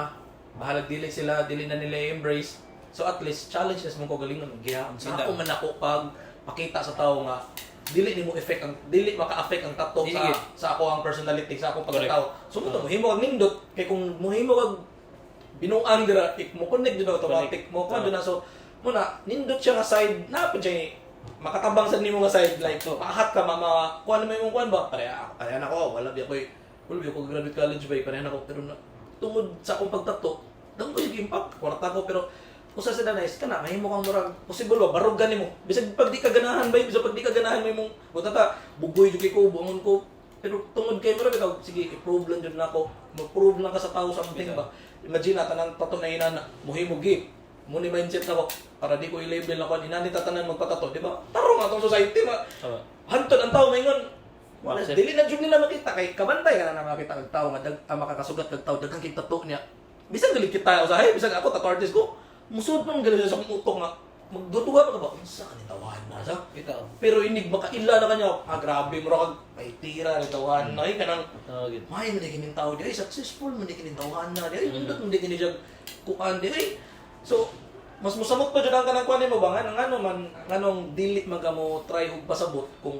Bahalag dili sila, dili na nila i-embrace. So at least challenge na sa mong kagalingon giha. Sa Bitaw. ako man ako pag pakita sa tao nga dili nimo effect ang dili maka-affect ang tattoo sa Sige. sa ako ang personality sa akong pagkatao. So mo to mohimo kag nindot kay kung mohimo kag binuang dira ik mo connect jud automatic mo kuan jud na so mo na nindot siya nga side na pa siya makatabang sa nimo nga side like Sakto. pahat ka mama kuan mo imong kuan ba pareha pareha na ko wala biya ko graduate college ba pareha na ko pero na, tungod sa akong pagtato damo ko yung impact kwarta ko pero usa sa nice kana mahimo kang murag possible ba barog gani mo bisag pag di ka ganahan ba bisag pag di ka ganahan may mong butata bugoy jud kay ko buangon ko pero tungod kay murag ikaw sige i-prove lang jud nako mo-prove lang ka sa tao something ba imagine na tanang tato na inana muhimo gi mo ni mindset nako para di ko i-label ako inani tatanan magpatato di ba tarong atong society ma Tama. hantod ang tao maingon wala Accept. dili na jud nila makita kay kabantay ka na na makita kag tao nga dag makakasugat kag tao daghang kay tattoo niya bisan galit kita usahay bisan ako tattoo artist ko musud man galit sa akong utok nga magduduga pa ka ba unsa ka ni tawahan na sa bitaw. pero inig makaila na kanya ah grabe mura kag may tira ni tawahan na ay kanang Oo, gid. may man di kining tao di ay successful man di kining tawahan na di ay nindot man di kini siya kuan di ay so mas musamot pa jud ang kanang kuan nimo ba nga ngano man nganong dili man ka mo try og pasabot kung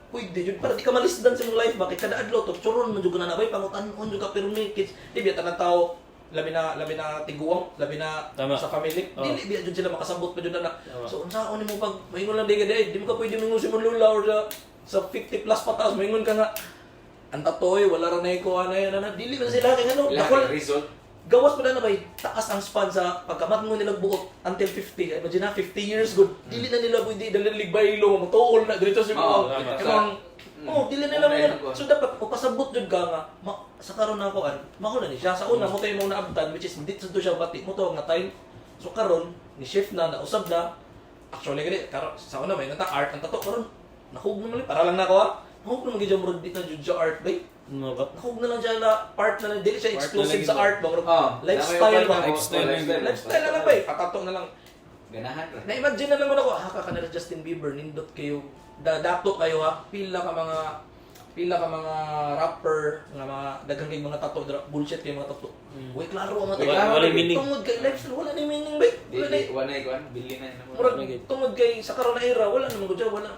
pwede jud para di ka malisdan sa imong life ba kay kada adlaw to churon man jud ka na bay pangutan-on jud ka pero may kids di biya tanang tao labi na tiguang labi na Tama. sa family Oo. dili biya jud sila makasabot pa jud na Tama. so unsaon nimo pag maingon lang di ka di ay, di mo ka pwede mingon si mong lula or sa 50 plus pataas maingon ka nga ang tatoy wala ra na ko ana yan ana dili man sila kay ngano Wala dakol kay result. gawas pa na bay taas ang span sa pagkamat mo nilang buot until 50 imagine na 50 years good dili na nila pwede dali ligbay ilo motuol na diretso sa Oo, mga tama. imong oh dili nila Okay, mo ako. so dapat pasabot jud ka nga ma, sa karon na ako an mao na ni siya sa una mo tayo imong naabtan which is hindi to siya bati mo to nga time so karon ni shift na nausab na actually gani karon sa una may nata art ang tato karon Nahug naman para lang nako ha. Nahug naman gyud murag di na jud siya art bay. Ano ba? Nahug na lang siya na art na lang dili siya Art na exclusive lang sa yun. art ba, murag Oh, lifestyle ba. Lifestyle lang yun. Lifestyle na lang bay. Patato na lang. Ganahan ra. Na-imagine na lang mo ako, ha ka kanila Justin Bieber, nindot kayo, dato kayo ha, pila ka mga rapper, nga mga daghang kay mga tattoo, bullshit kay mga tattoo. Uy, klaro ang mga Wala- tattoo. walay meaning. Tungod kay lifestyle, wala na yung meaning ba? Wala na. Di wala kuan, bili na yun. Murag, tungod kay sa karon na era, wala naman ko dyan, wala.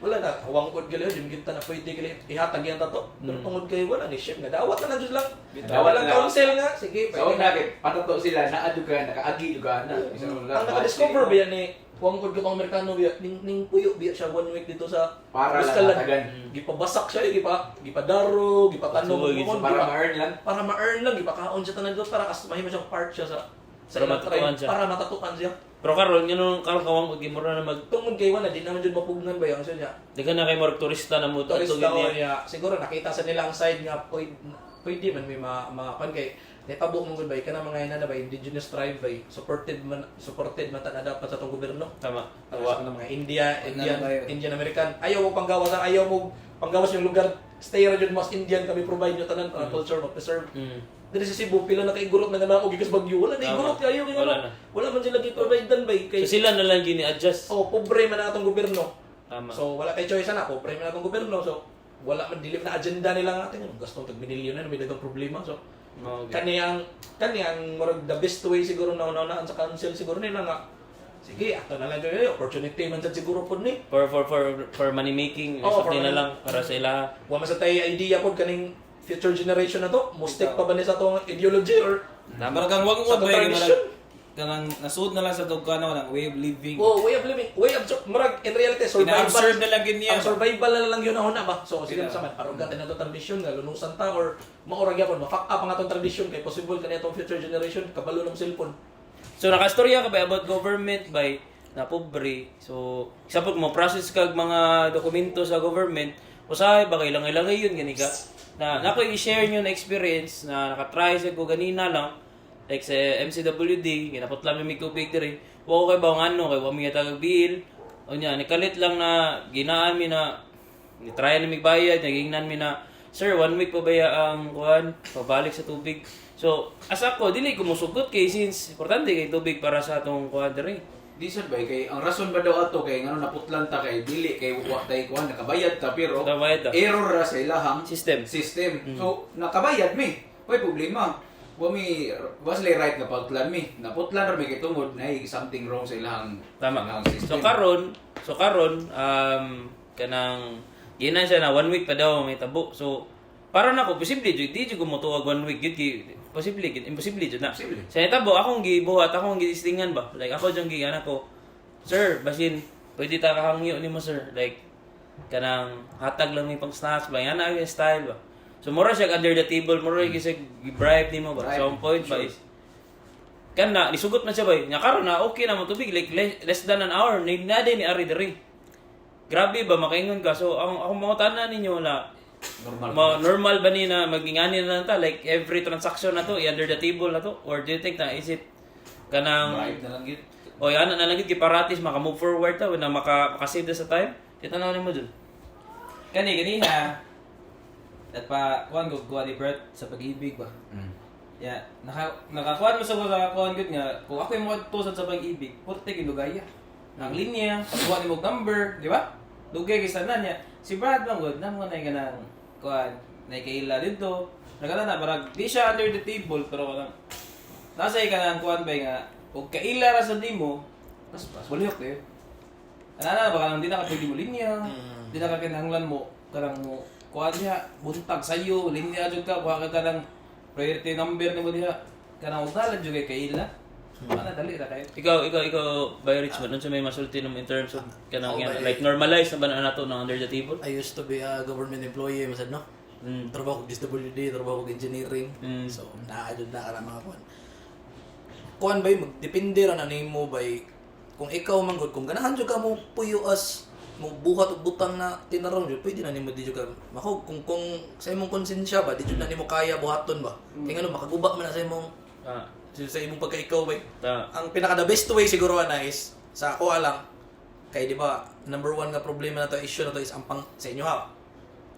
Wala na, wangkod gali, di kita na pwede gali, ihatag yung tattoo. Pero tungod kay wala ni ship nga, dawat na lang jud lang. Dawat Walang na lang. council nga, sige, Sa pwede una kay patato sila naa jud ka nakaagi jud ka na. Isa wala. Ang naka-discover biya ni Wangkod ko Amerikano biya ning ning puyo biya siya one week dito sa Para lang Buscalan. hatagan. Gipabasak siya, eh, gipadaro, gipatanom, Suwag, mukon, Para ma-earn lang. para ma-earn lang, gipakaon siya tanan dito para kas mahimo siyang part siya sa Para ilang matatuan tribe, siya. para matatuan siya. Pero karon ngano karon kawang og mura na mag Tungod kay wala di naman jud mapugnan ba yung siya niya. daghan na kay murag turista na mo Turista adto ko niya. niya. Siguro nakita sa nila ang side nga pwede man may ma, ma kan kay netabo mo gud ba kana mga ina na ba indigenous tribe ba supported man ta na dapat sa atong gobyerno. Tama. Para sa mga India, Wag na Indian, lang tayo. Indian American. Ayaw mo panggawas ang ayaw mo panggawas yung lugar. Stay ra jud mas Indian kami provide nyo tanan para culture ma-preserve. Diri sa Cebu pila na kaigurot na nga og gikas bagyo. Wala na Tama. igurot kayo kay Wala wala. na. Wala man sila gi-provide dan bay kay So sila na lang gini-adjust. oh pobre man ang atong gobyerno. Tama. So wala kay choice na pobre man atong gobyerno. So wala man dili na agenda nila nga ating gastong tag binilyon na may dagang problema. So Okay. kaniyang murag the best way siguro na unaan sa council siguro nila nga sige ato na lang jud opportunity man sad siguro pod ni. For money making, Oo, for something na money- lang para sa ila. Wa man sa tay idea pod kaning future generation na to, mo stick pa ba ni sa atong ideology or Tama. Murag ang wag Sa mo ba tradition. kanang nasuod na lang sa tugkano kanang way of living. Oh, way of living, way of murag in reality survival. Ina-absorb na lang yun niya. Ang survival na lang yun na ba. So sige Bitaw. sa man aron na to tradition nga lunusan ta or maurag gyapon ma-fuck up ang atong tradition kay possible kani atong future generation kabalo ng cellphone. So nakastorya ka ba about government by na pobre. So isa pag mo process kag mga dokumento sa government, usahay ba kay langay-langay yun gani ka. Na nako i-share nyo na experience na nakatry sa ko ganina lang like sa MCWD, ginapot lang mi tubig diri. Wa ko kay ba ngano kay wa mi yatag bill. Unya nikalit lang na ginaan mi na ni-try na migbayad, nagingnan mi na, "Sir, one week pa ba ya ang kuan, pabalik sa tubig?" So, as ako, dili ko musugot kay since importante kay tubig para sa atong kuan diri. Di sad ba kay ang rason ba daw ato kay ngano naputlan ta kay dili kay wa tay kuan nakabayad ta pero Nakabayad ta. error ra sa ilahang System. System. So nakabayad mi. Way problema. Wa mi wa sila right nga putlan mi. Naputlan ra mi kay tungod na something wrong sa ilahang ilahang So system. karon kanang ginan siya na one week pa daw may tabo. So para nako posible jud di jud ko motuwag one week gid kay posible gid imposible jud na. Posible. Sa itabo akong gibuhat, akong gidistingan ba. Like ako jud giana ko, "Sir, basin pwede ta kahangyo nimo sir." Like kanang hatag lang mi pang snacks ba yan ang style ba. So mura siya under the table, mura mm. siya bribe nimo ba. So ang point ba is kana nisugot man siya bay. Nya karon na okay na mo tubig like less than an hour ni na din ni ari diri. Grabe ba makaingon ka. So ang akong mga tanan ninyo na Normal. Normal ba ni na magingani na lang ta like every transaction na to i-under the table na to or do you think na is it kanang Bribe na lang yun. o ana na lang gid kiparatis maka move forward ta na maka save ta sa time. Kita na nimo dun. Kani ganiha. At pa kuan ko kuan ni Bert sa pag-ibig ba. Yeah, nakakuan mo sa kuan gud nga kung ako yung mo sa pag-ibig, porte gilugaya. Ang linya, pagkuha nimo og number, di ba? Dugay kay sanan niya. Si Brad man gud namo na kanang kuan na kaila dito. Nagana na barag di siya under the table pero kanang nasa kanang kuan ba nga og kaila ra sa nimo, tas balihok eh. Ana na baka nang di na ka pwede mo linya. Di na ka kinahanglan mo kanang mo kuan diha buntag sayo linya jud ka kuha ka kanang priority number nimo diha kanang udalan jud kay kaila. Ana dali ra kayo. Ikaw, by Richmond, unsa may masulti nimo in terms of kanang Ako yan, ba, eh? like normalize na ba na nato ng under the table? I used to be a government employee, masad no? Trabaho ko DSWD, trabaho ko engineering. So, naa jud na ka na mga kuan. Kuan bay magdepende ra na nimo bay kung ikaw man gud kung ganahan jud ka mo puyo as mo buhat og butang na tinarong jud pwede na nimo di jud ka mako kung sa imong konsensya ba di jud na nimo kaya buhaton ba kay ngano makaguba man na sa imong sa imong pagka-ikaw bay. Ta. Ang pinaka the best way siguro na is sa ako lang Kay di ba, number one nga problema na to, issue na to is ang pang sa inyo ha.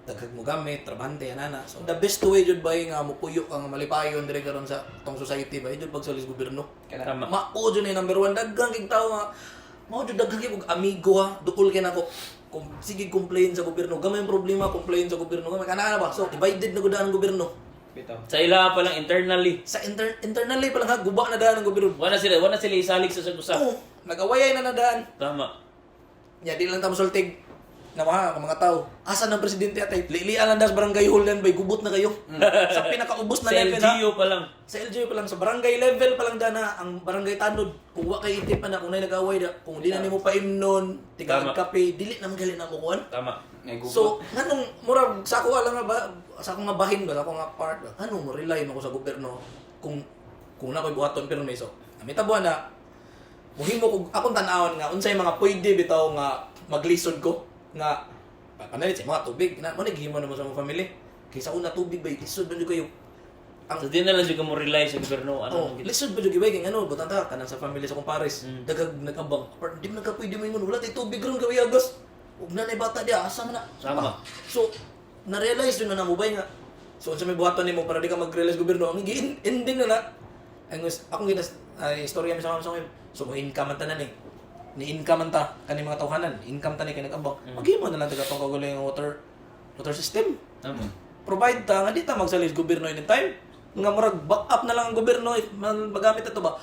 Daghag mo gamit, trabahante, anana. So, the best way jud ba nga mupuyo ka nga malipayon dire karon sa tong society ba jud pagsalig sa gobyerno. Tama. Mao jud ni number one daghang kig tawo nga mao jud daghang kig og amigo ha, duol kay nako. Kung sige complain sa gobyerno, gamay ang problema complain sa gobyerno, gamay kana ba? So divided na gud ang gobyerno. Bitaw. Sa ila pa lang internally. Sa internally pa lang ha, guba na daan ang gobyerno. Wala sila isalig sa usa. Oo, nag-awayay na nadaan. Tama. Ya, di lang ta mosultig na mga tao. Asa ng presidente atay? Lilian lang das barangay hall yan bay gubot na kayo. Sa pinakaubos na Sa level na. LGU pa lang. Sa LGU pa lang, sa barangay level pa lang dana, ang barangay tanod, kung wa kay itip na, kung na'y nag-away da, kung di na nimo paimnon, tigaan Tama. kape, dili na gali na mo kuan. Tama. Ngay gubot. So, nganong murag sa ako lang nga ba, sa ako nga bahin ba, sa ako nga part ba, nganong mo rely mo ko sa gobyerno kung na ako'y buhaton pero may so. Mitabo na muhimo kog akong tan-awon nga unsay mga pwede bitaw nga maglisod ko nga panalit sa mga tubig na mo naghimo na mo sa mga family kaysa una tubig ba lisod ba jud kayo ang So di na lang siya mo rely sa gobyerno ano. Oh, lisod ba jud gibay kay ano butang ta kanang sa family sa kumpares. Dagag nag-abang. Apart di man ka pwede moingon wala tay tubig ron gawi agas. Ug nanay bata diya asa man na. Sama. Ah, so na-realize jud na namo bay nga. So unsa may buhaton nimo para di ka mag-realize gobyerno ang ending na na. Ang akong ginas ay, istorya mi sa mama sa akong, so mo income man tanan eh. Ni income man ta kani mga tawhanan, income ta ni kay nag-abang. Maghimo na lang taga tong kaugalingon nga water water system Tama. Provide ta nga di ta magsalig gobyerno anytime nga murag back up na lang ang gobyerno if man magamit ato ba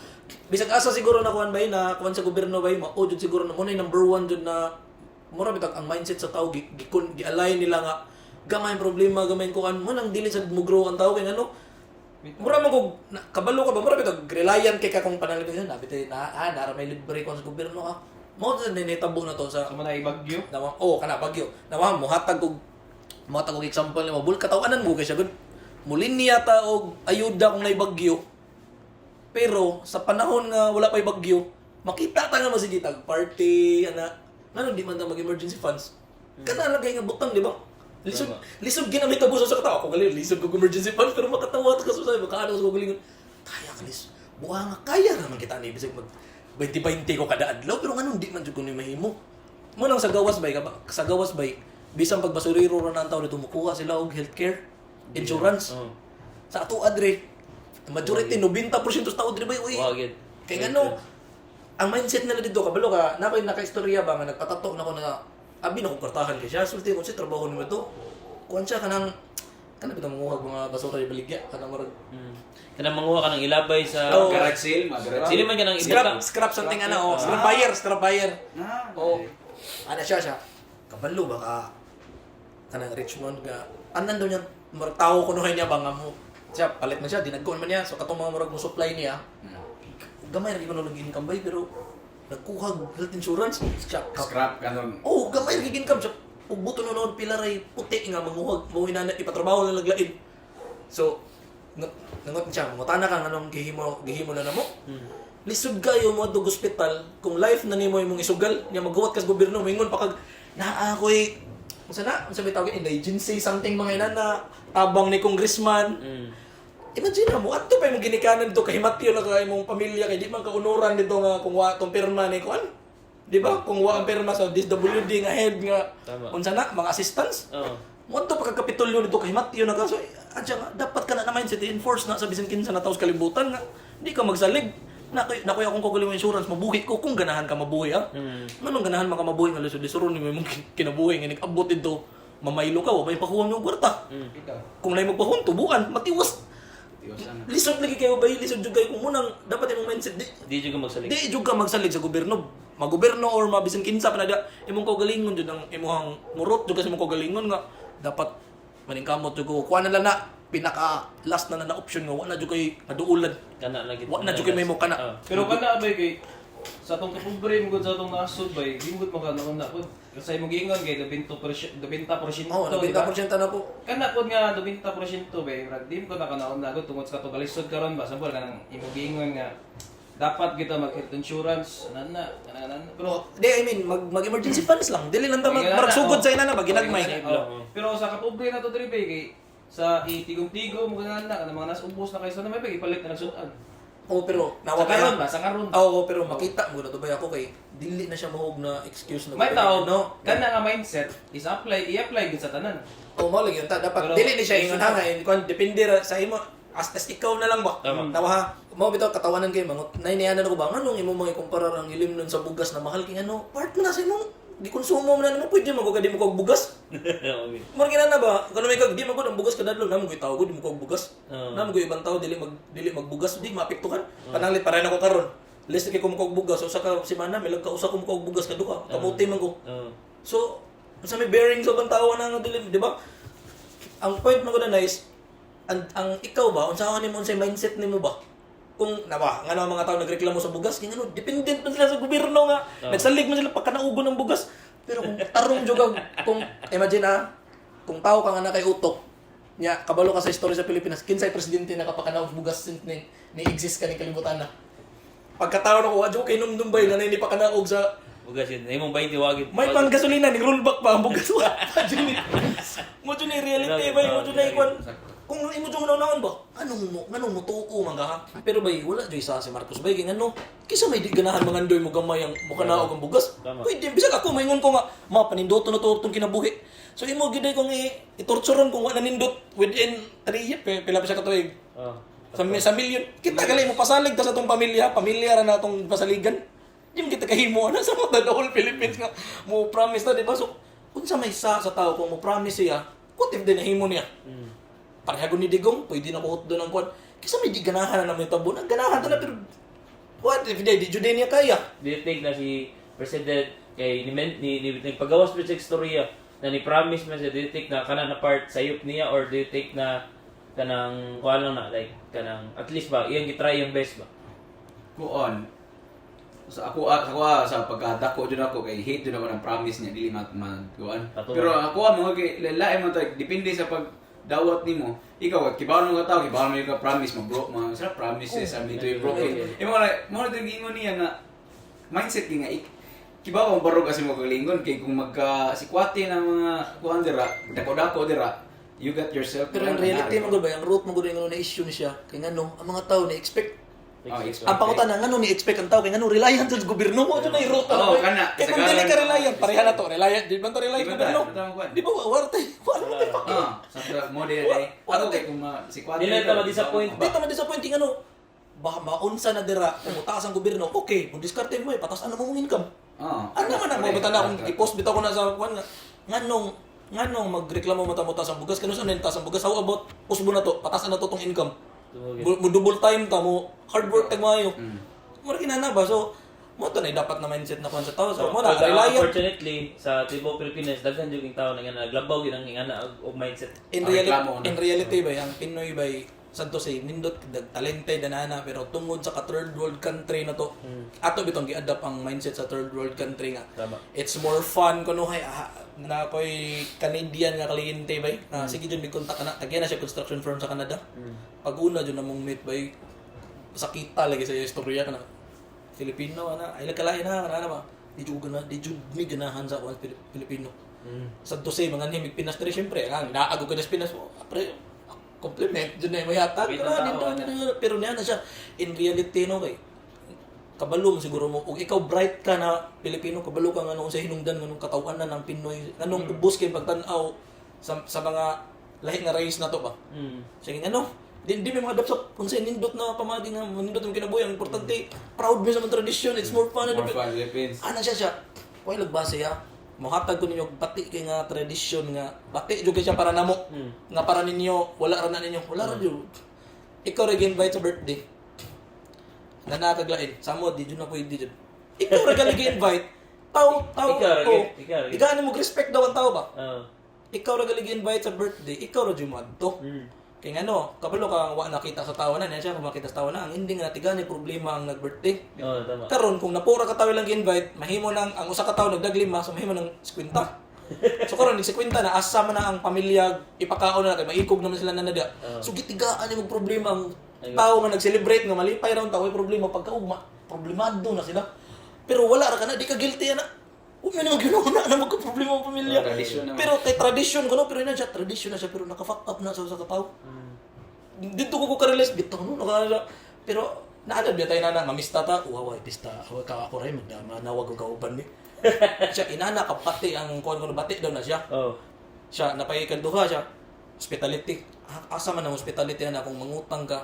bisag asa siguro na kuan bay na kuan sa gobyerno bay mao jud siguro na mo na yung number one jud na mura bitag ang mindset sa tao gi, gi, gi-align nila nga gamay ang problema gamay ang kuan mo nang dili sad mo grow ang tao kay ngano mura man kog kabalo ka ba mura bitag reliant kay ka kung panalipin na bitay na ah nara may libre kuan sa gobyerno ah mo jud na nitabo na to sa Sa mga ibagyo. Nawa, oh, kana bagyo. Nawa mohatag og example nimo, bul katawanan mo kay siya gud. Mulinya ta og ayuda kung nay bagyo. Pero sa panahon nga wala pay bagyo, makita ta nga masige tag party ana. Ngano di man ta mag-emergency funds? Kana lang kay nga butang, di ba? Lisod, lisod ginamit ang buso sa katawa. Ako gali, lisod kog emergency funds pero makatawa ta kasusay makaano sa kagalingon. Kaya ka lis. Buha nga kaya naman kita ni bisag mag 20-20 ko kada adlaw pero nganong di man jud ko ni mahimo. Mo nang sa gawas bay sa gawas bay bisan pagbasurero ra na ang tao dito mukuha sila og healthcare insurance. Oh. Sa ato adre majority 90% sa tao dre bay uy. Wa gid. Kay ngano ang mindset nila dito kabalo ka na ko'y nakaistorya ba nga nagpatato na ko na abi na ko kwartahan kay siya sulti kung si trabaho nimo to kuan siya kanang kanang bitaw manguhag mga basura ibaligya kanang murag Kanang manguha ka ng ilabay sa Oh. Garage sale, mga garage Sino sale. man kanang scrap ibutang. scrap something ana oh scrap buyer, scrap buyer. Ah, Oh. Ana siya siya. Kabalo ba ka kanang Richmond nga anan daw niya murag tawo kunuhay niya ba nga mo siya palit man siya dinagkoon man niya so katong mga murag mo supply niya gamay ra gyud kuno income bay pero nagkuha og health insurance siya Scrap kanon. Oh, gamay ra gyud income siya ug buto noon pila ray puti nga manguhag mo na ipatrabaho na laglain. So nangot siya mangutana ka nganong gihimo gihimo na namo. Lisod kayo mo adtog ospital kung life na nimo imong isugal nya maghuwat kas gobyerno moingon pa kag naa ako'y unsa na unsa may tawag indigency something mga ina na tabang ni congressman. Imagine mo adto pa imong ginikanan dito kay Matthew na kay imong pamilya kay di man kaunuran dito nga kung wa tong pirma ni kuan. Di ba? Kung wa ang pirma sa DSWD nga head nga Tama. unsa na mga assistants. Oo. Mo pa kagkapitulyo nito kay Matthew na kaso adya nga dapat ka na na mindset i-enforce na sa bisan kinsa na taos kalibutan nga di ka magsalig. Na koy akong kagaling insurance mabuhi ko kung ganahan ka mabuhi ah. Nganong ganahan man ka mabuhi nga lisod-lisoron nimo imong kinabuhi nga nag-abot dito mamaylo ka wa may pakuha mo kwarta. Bitaw. Kung nay magpahon tubuan matiwas. Tiwas ana. Lisod lagi kayo bay lisod jud kayo kung munang dapat imong mindset di Di jud ka magsalig. di jud ka magsalig sa gobyerno. Magobyerno or mabisan kinsa pa na da imong kaugalingon jud ang imong murot jud kasi imong kaugalingon nga dapat maningkamot jud ko kuha na lang na pinaka last na na, na option nga wa na jud kay maduulan. Kana lang gid. Wa na jud kay mahimo kana. Oh. Pero kana bay kay sa atong kapobre mo gud sa atong nasod bay, di mo gud makanaon na gud. Kasi imong giingon kay 20%, 90%. Oh, di ba? 90% na po. Kana pod nga 90% bay, murag di mo ko nakanaon na gud tungod sa katong kalisod karon ba sambol kanang imong giingon nga dapat kita mag health insurance ana na ana na. Pero Di, I mean, mag emergency funds lang. Dili lang ta mag Ay, marag sugod oh. sa ina na ba ginagmay. Oh. Pero sa kapobre na to diri bay kay sa itigom-tigom mo kana na kanang mga nas ubos na kaysa na may bay ipalit na nagsudan. Oh, pero Sa nawa karon kaya. ba? Sa karon. Oo, pero makita mo na to ba ako kay dili na siya mahog na excuse na May tao, no. kana nga mindset is apply, i-apply gud sa tanan. Oh, mo lagi yun ta dapat Pero- dili ni siya ingon ha nga kon depende ra sa imo as ikaw na lang ba. Tama. Nawa ha. Mao bitaw katawanan kay mangot nainianan ko ba nganong imo mga ikumpara ang ilim nun sa bugas na mahal kay ano part mo na sa imong gikonsumo mo na nimo pwede man ko ka di mo kog bugas. Mura gina na ba? Kung may kag di man gud ang bugas kadadlo namo gyud tao gud di mo kog bugas. Oo. Namo gyud ibang tao dili magbugas di maapektuhan. Pananglit pareho na ko karon. Less kay ko mo kog bugas usa ka semana milag ka usa ko mo kog bugas kaduha. Kamuti man ko. Oo. So, sa may bearing sa ibang tao na nga dili, di ba? Ang point mo ko na is ang ikaw ba unsa nimo unsay mindset nimo ba? Kung na ba, ngano ang mga tao nagreklamo sa bugas, kay ngano dependent man sila sa gobyerno nga. Nagsalig man sila pagkanaugo ng bugas. Pero kung tarong jud kag kung imagine ah, kung tao ka nga na kay utok, nya kabalo ka sa istorya sa Pilipinas, kinsay presidente nakapakanaog bugas since ni exist ka ni kalibutan na. Pagkatao na ko, wa jud kay numdumbay nga ni pakanaog sa Bugas yun. Imong 20 wagid. may pang gasolina ni rollback pa ang bugas wa. Jud ni. Mo jud ni reality ba mo jud na ikon. Kung imo jud unahon ba, anong mo nganong mo tuo man ka ha? Pero bay wala jud isa si Marcos bay kay ngano kisa may di ganahan mga andoy mo gamay ang mo kanaog ang bugas. Tama. Pwede bisag ako maingon ko nga ma panindoto na to tong kinabuhi. So imo gid kung itorturon kung wala nindot within 3 years pila pa siya ka tuig. Oh. Sa million. Kita gali mo pasalig ta sa tong pamilya, pamilya ra na tong pasaligan. Di mo kita kahimo ana sa mga the whole Philippines nga mo promise na di ba? So unsa may sa tao kung mo promise siya, what if di nahimo niya? Pareha ni Digong, pwede na kuot doon ang kwan. Kaysa may di ganahan na may tabo, na ganahan ta na pero what if di jud niya kaya? Do you think na si President kay ni nagpagawas pa siya istorya na ni promise man siya, do you think na kana na part sayop niya or do you think na kanang kuan lang na like kanang at least ba iyang gitry yung best ba? Kuon. Sa ako sa pagkadako jud ako kay hate jud ako ng promise niya dili mag kuan. Patulong. Pero ako ang mga kay lain mo to depende sa pag dawat nimo. Ikaw kibaw mo ka tao, kibaw mo ka promise mo bro, mga sila promises I mean to be broken. Imo na mo na ingon niya nga mindset kay nga kibaw kang barog kasi mo kagalingon kay kung magka sikwate na mga kuan dira, dako-dako dira, you got yourself. Pero in reality man gud ba ang root man gud yung na issue ni siya kay ngano ang mga tao ni expect. Oh, expect. Ang pangutana ngano ni expect ang tao kay ngano reliant sa gobyerno mo jud na i-root Oo, na. kana. Kay kung dili ka reliant, pareha na to, reliant di ba to reliant Di ba gobyerno? ta- di ba ta- Di ba wala tayo, wala tayo fuck. Ah, sa mo di di. Ako kay kung sikwate. Dili ta ma-disappoint Di ta ma-disappointing ano. Baka maunsa na dira kung mutaas ang gobyerno, okay, kung diskarte mo eh, pataas na mo mong income. Oo. Ano man ang mga na akong i-post bitaw ko na sa kuan nga nganong nganong magreklamo mo ta mo taas ang bugas kanus ano taas ang bugas, how about usbo na to pataas na to tong income? Tumugin. Mo double time ta mo hard work tag maayo. Mura kinana ba so mo to na dapat na mindset na kuan sa tao so mo na But, reliant. Unfortunately, sa tibuok Pilipinas, daghan jud yung tao na nga naglabaw yun ang ingana og mindset. In Ang reality, reklamo na. in reality ba ang Pinoy ba santo say nindot dag talented na pero tungod sa ka third world country na to ato bitong gi-adapt ang mindset sa third world country nga. Tama. It's more fun kuno hay ah, na ako'y Canadian nga kliyente bay na sige jud mig kontak na tagyan na siya construction firm sa Canada. Pag una jud namong meet bay sakita lagi sa istorya kana Filipino ana ay kalain ha kana ba di jud gana di jud mi ganahan sa kuan Pilipino. Sa to say mga himig Pinas diri syempre ang naago ka sa Pinas oh, pre compliment jud na imo yatag Wait, ang kana tao, nindot ana. na, pero niya na siya in reality no kay kabalo mo siguro mo ug ikaw bright ka na Pilipino kabalo ka nganong sa hinungdan nganong katawhan na ng Pinoy nganong ubos kay pagtan-aw sa mga lahi nga race na to ba. Sige ano di may mga adapt sa kung sa nindot na pamagi nga nindot ang kinabuhi ang importante proud mi sa mga tradisyon, it's more fun. More fun Philippines. Ano siya siya? Way lagbase ya. Mohatag ko ninyo bati kay nga tradisyon nga bati jud kay siya para namo. Nga para ninyo wala ra na ninyo, wala ra jud. Ikaw ra invite sa birthday. Na nakaglain. Samo di jud na pwede jud. Ikaw ra gali invite. Tao tao. Ikaw ra oh. ikaw ra Di mo respect daw ang tao ba? Oo. Ikaw ra gali invite sa birthday, ikaw ra jud moadto. Kay ngano, kabalo ka wa nakita sa tawo na, niya siya kung makita sa tawo na, ang ending nga tigani problema ang nag-birthday. Oo, tama. Karon kung napura ka tawo lang gi-invite, mahimo nang ang usa ka tawo nagdag lima, so mahimo nang 50. So karon ning 50 na asa man na ang pamilya ipakaon na kay maikog naman sila na nada. So gitigaan ni problema ang tao nga nag-celebrate nga malipay ra ang tao ay problema pagkaugma, problemado na sila. Pero wala ra ka na di ka guilty ana. Ug man ginawa na magka problema ang pamilya. Tradisyon naman. Pero kay tradition kuno pero ina siya tradition na siya pero naka-fuck up na sa usa ka tawo. Dito ko ka-realize bitaw no naka pero Naanad biya tayo nana, mamista ta, uwawa, pista, awa ka ako rin, magdama, nawag og kauban mi. Siya, inana, kapati ang kuan ko bati daw na siya. Oh. Siya, napayikan duha siya. Hospitality. Ah, asa man ang hospitality na kung mangutang ka,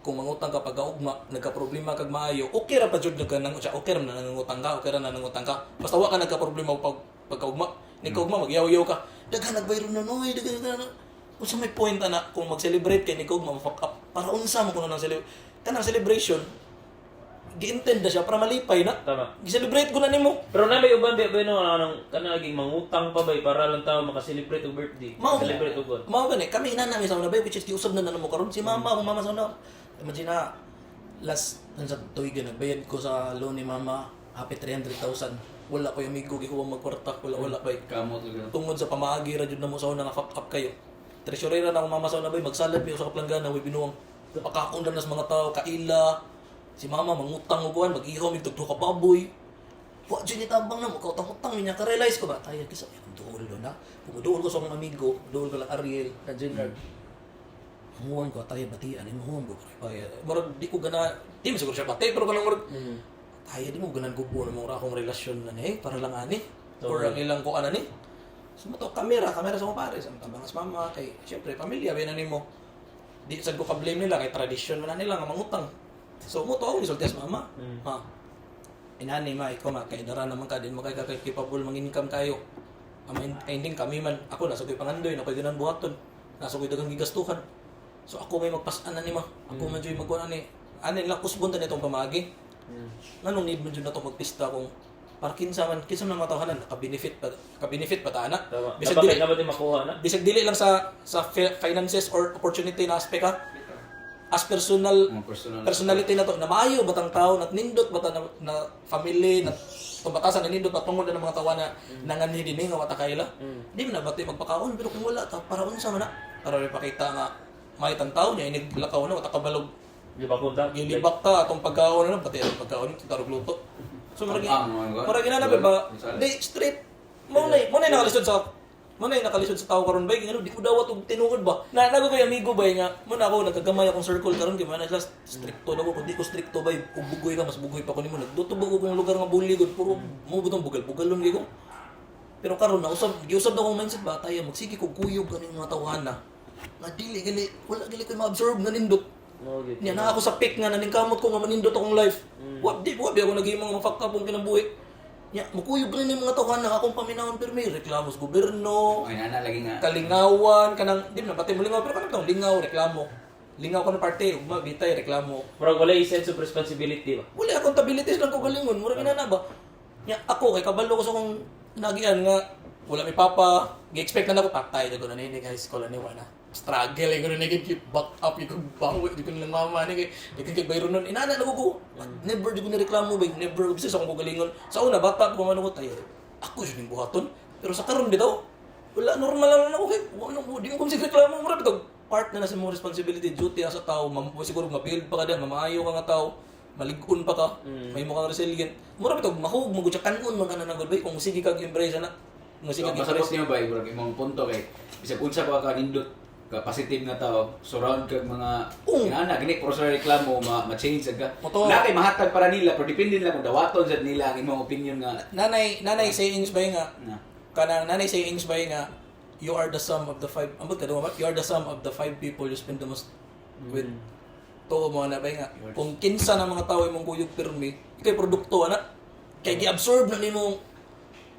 kung mangutang ka pagkaugma, nagka-problema kag maayo, okay ra pa jud ka nang siya, okay ra na nangutang ka, okay ra na nangutang ka. Basta wa ka nagka-problema pag pagkaugma. Ni kaugma magyaw-yaw ka. Daghan nagbayro na noy, daghan na. Unsa may point ana kung mag-celebrate kay ni kaugma ma-fuck up? Para unsa mo kuno nang celebrate? Kanang celebration gi-intend na siya para malipay na. Tama. Gi-celebrate ko na nimo. Pero na may uban ba no anong kana laging mangutang pa ba para lang tao maka-celebrate og birthday. Mao Celebrate og God. Mao gani kami ina namin sa una bay, which is giusab na na mo karon si mama, akong mama sa una. Imagine na last sa tuig nagbayad ko sa loan ni mama happy 300,000. Wala ko yung amigo gikuha magkwarta, wala wala bay. Kamot lang. Tungod sa pamaagi ra jud na mo sa una nga fuck up kayo. Treasurer na akong mama sa una bay, magsalad mi sa kaplanggana way binuang. Pakaon na sa mga tao, kaila. Si mama mangutang og kuan, mag-ihaw mig tugto ka baboy. Wa jud ni tabang na mo kautang-utang niya ka-realize ko ba tayo kisa akong duol do na. Kung ko sa akong amigo, duol ko lang Ariel, na Jenard. Hanguan ko tayo batian, imo ko kay murag di ko gana, di mo siguro siya bati pero kanang murag tayo di mo ganan gubo na mura akong relasyon na ni para lang ani or ang ilang ko ana ni. So mo to kamera, kamera sa akong pare, sa tabang sa mama kay syempre pamilya ba na nimo. Di sad ko ka-blame nila kay tradisyon man na nila nga mangutang. So mo to ako gisulti sa mama. Ma. Inani ma, ikaw ma kay dara naman ka din mo kay ka kay capable mang-income kayo. Ama ending kami man ako nasa ko'y pangandoy, na ko'y ganan buhaton. Nasa ko'y daghang gigastuhan. So ako may magpas-an na ni ma. Ako man jud magkuan ani. Ani lang kusbon ta nitong pamaagi. Nganong need man jud nato magpista kung para kinsa man matawhanan naka-benefit pa ta ana. Tama. Bisag Dapat dili na ba di makuha na? bisag dili lang sa finances or opportunity na aspect ha. As personal Mga personal. personality na to na maayo batang tao na nindot bata na, na family na tumbatasan na nindot patungod na ng mga tawa na nanganhi dinhi nga wata kaila. Di man na bati magpakaon pero kung wala ta para unsa man na para ipakita nga may tao niya inig lakaw na wata kabalog Di ba kung ta? gilibak ta atong pagkaon na pati atong pagkaon tarog luto. So murag Ang- ang- ang- murag ginana ba Saan? di straight mo na nakalisod sa tao karon bay ngano di ko dawat og tinuod ba. Na nago koy amigo bay nga mo na ako nagkagamay akong circle karon kay man sila stricto na ko kung di ko stricto bay kung bugoy ka mas bugoy pa ko nimo nagduto ko kung lugar nga bully gud puro mo butong bugal-bugalon gyud ko. Pero karon na usab giusab na akong mindset ba tayo magsige kog kuyog kaning mga tawhan na. Nga dili gali wala gali ko ma-absorb nga nindot. No, gid. Niya na ako sa peak nga naningkamot ko nga manindot akong life. Wa di wa bi ako naghimo nga ma-fuck up akong kinabuhi. Nya mukuyog rin yung mga tawhan na akong paminawon pero may reklamo sa gobyerno, Ay nana lagi nga. kalingawan kanang di na pati mo lingaw pero kanang tong lingaw reklamo. Lingaw ka ng parte, ugma bitay reklamo. Murag wala yung sense of responsibility ba? Wala accountabilities lang ko galingon, mura ginana ba? Nya ako kay kabalo ko sa akong nagian nga wala may papa, gi-expect na nako patay ko na nini high school ani wala. Struggle ko na nigid keep back up ko bawi di ko nilang mama ni kay di ko kay bayro nun. Inana na ko ko. Never di ko nireklamo ba, never ko sa akong galingon. Sa una bata ko man ko tayo. Ako jud ning buhaton. Pero sa karon bitaw wala normal lang na ako kay wala mo di mo kung reklamo mura bitaw part na na sa mong responsibility duty as a tao siguro ma-build pa ka diyan mamaayo ka nga tao malig-on pa ka may mukha kang resilient mura bitaw mahug mo gud siya kanon man ka na nagod bay kung sige kag embrace ana kung sige So, kag masabot embrace niyo ba murag imong punto kay bisag unsa pa ka nindot ka positive nga tao surround kag mga Oo. inana gani puro sa reklamo ma, ma-change sad ka. Moto. Na kay mahatag para nila pero depende nila kung dawaton sad nila ang imong opinion nga nanay nanay sayings bay nga na. kanang nanay sayings bay nga you are the sum of the five ambot ka ba you are the sum of the five people you spend the most with to mo na bay nga kung kinsa na mga tao imong kuyog pirmi ikay produkto ana kay gi-absorb na nimo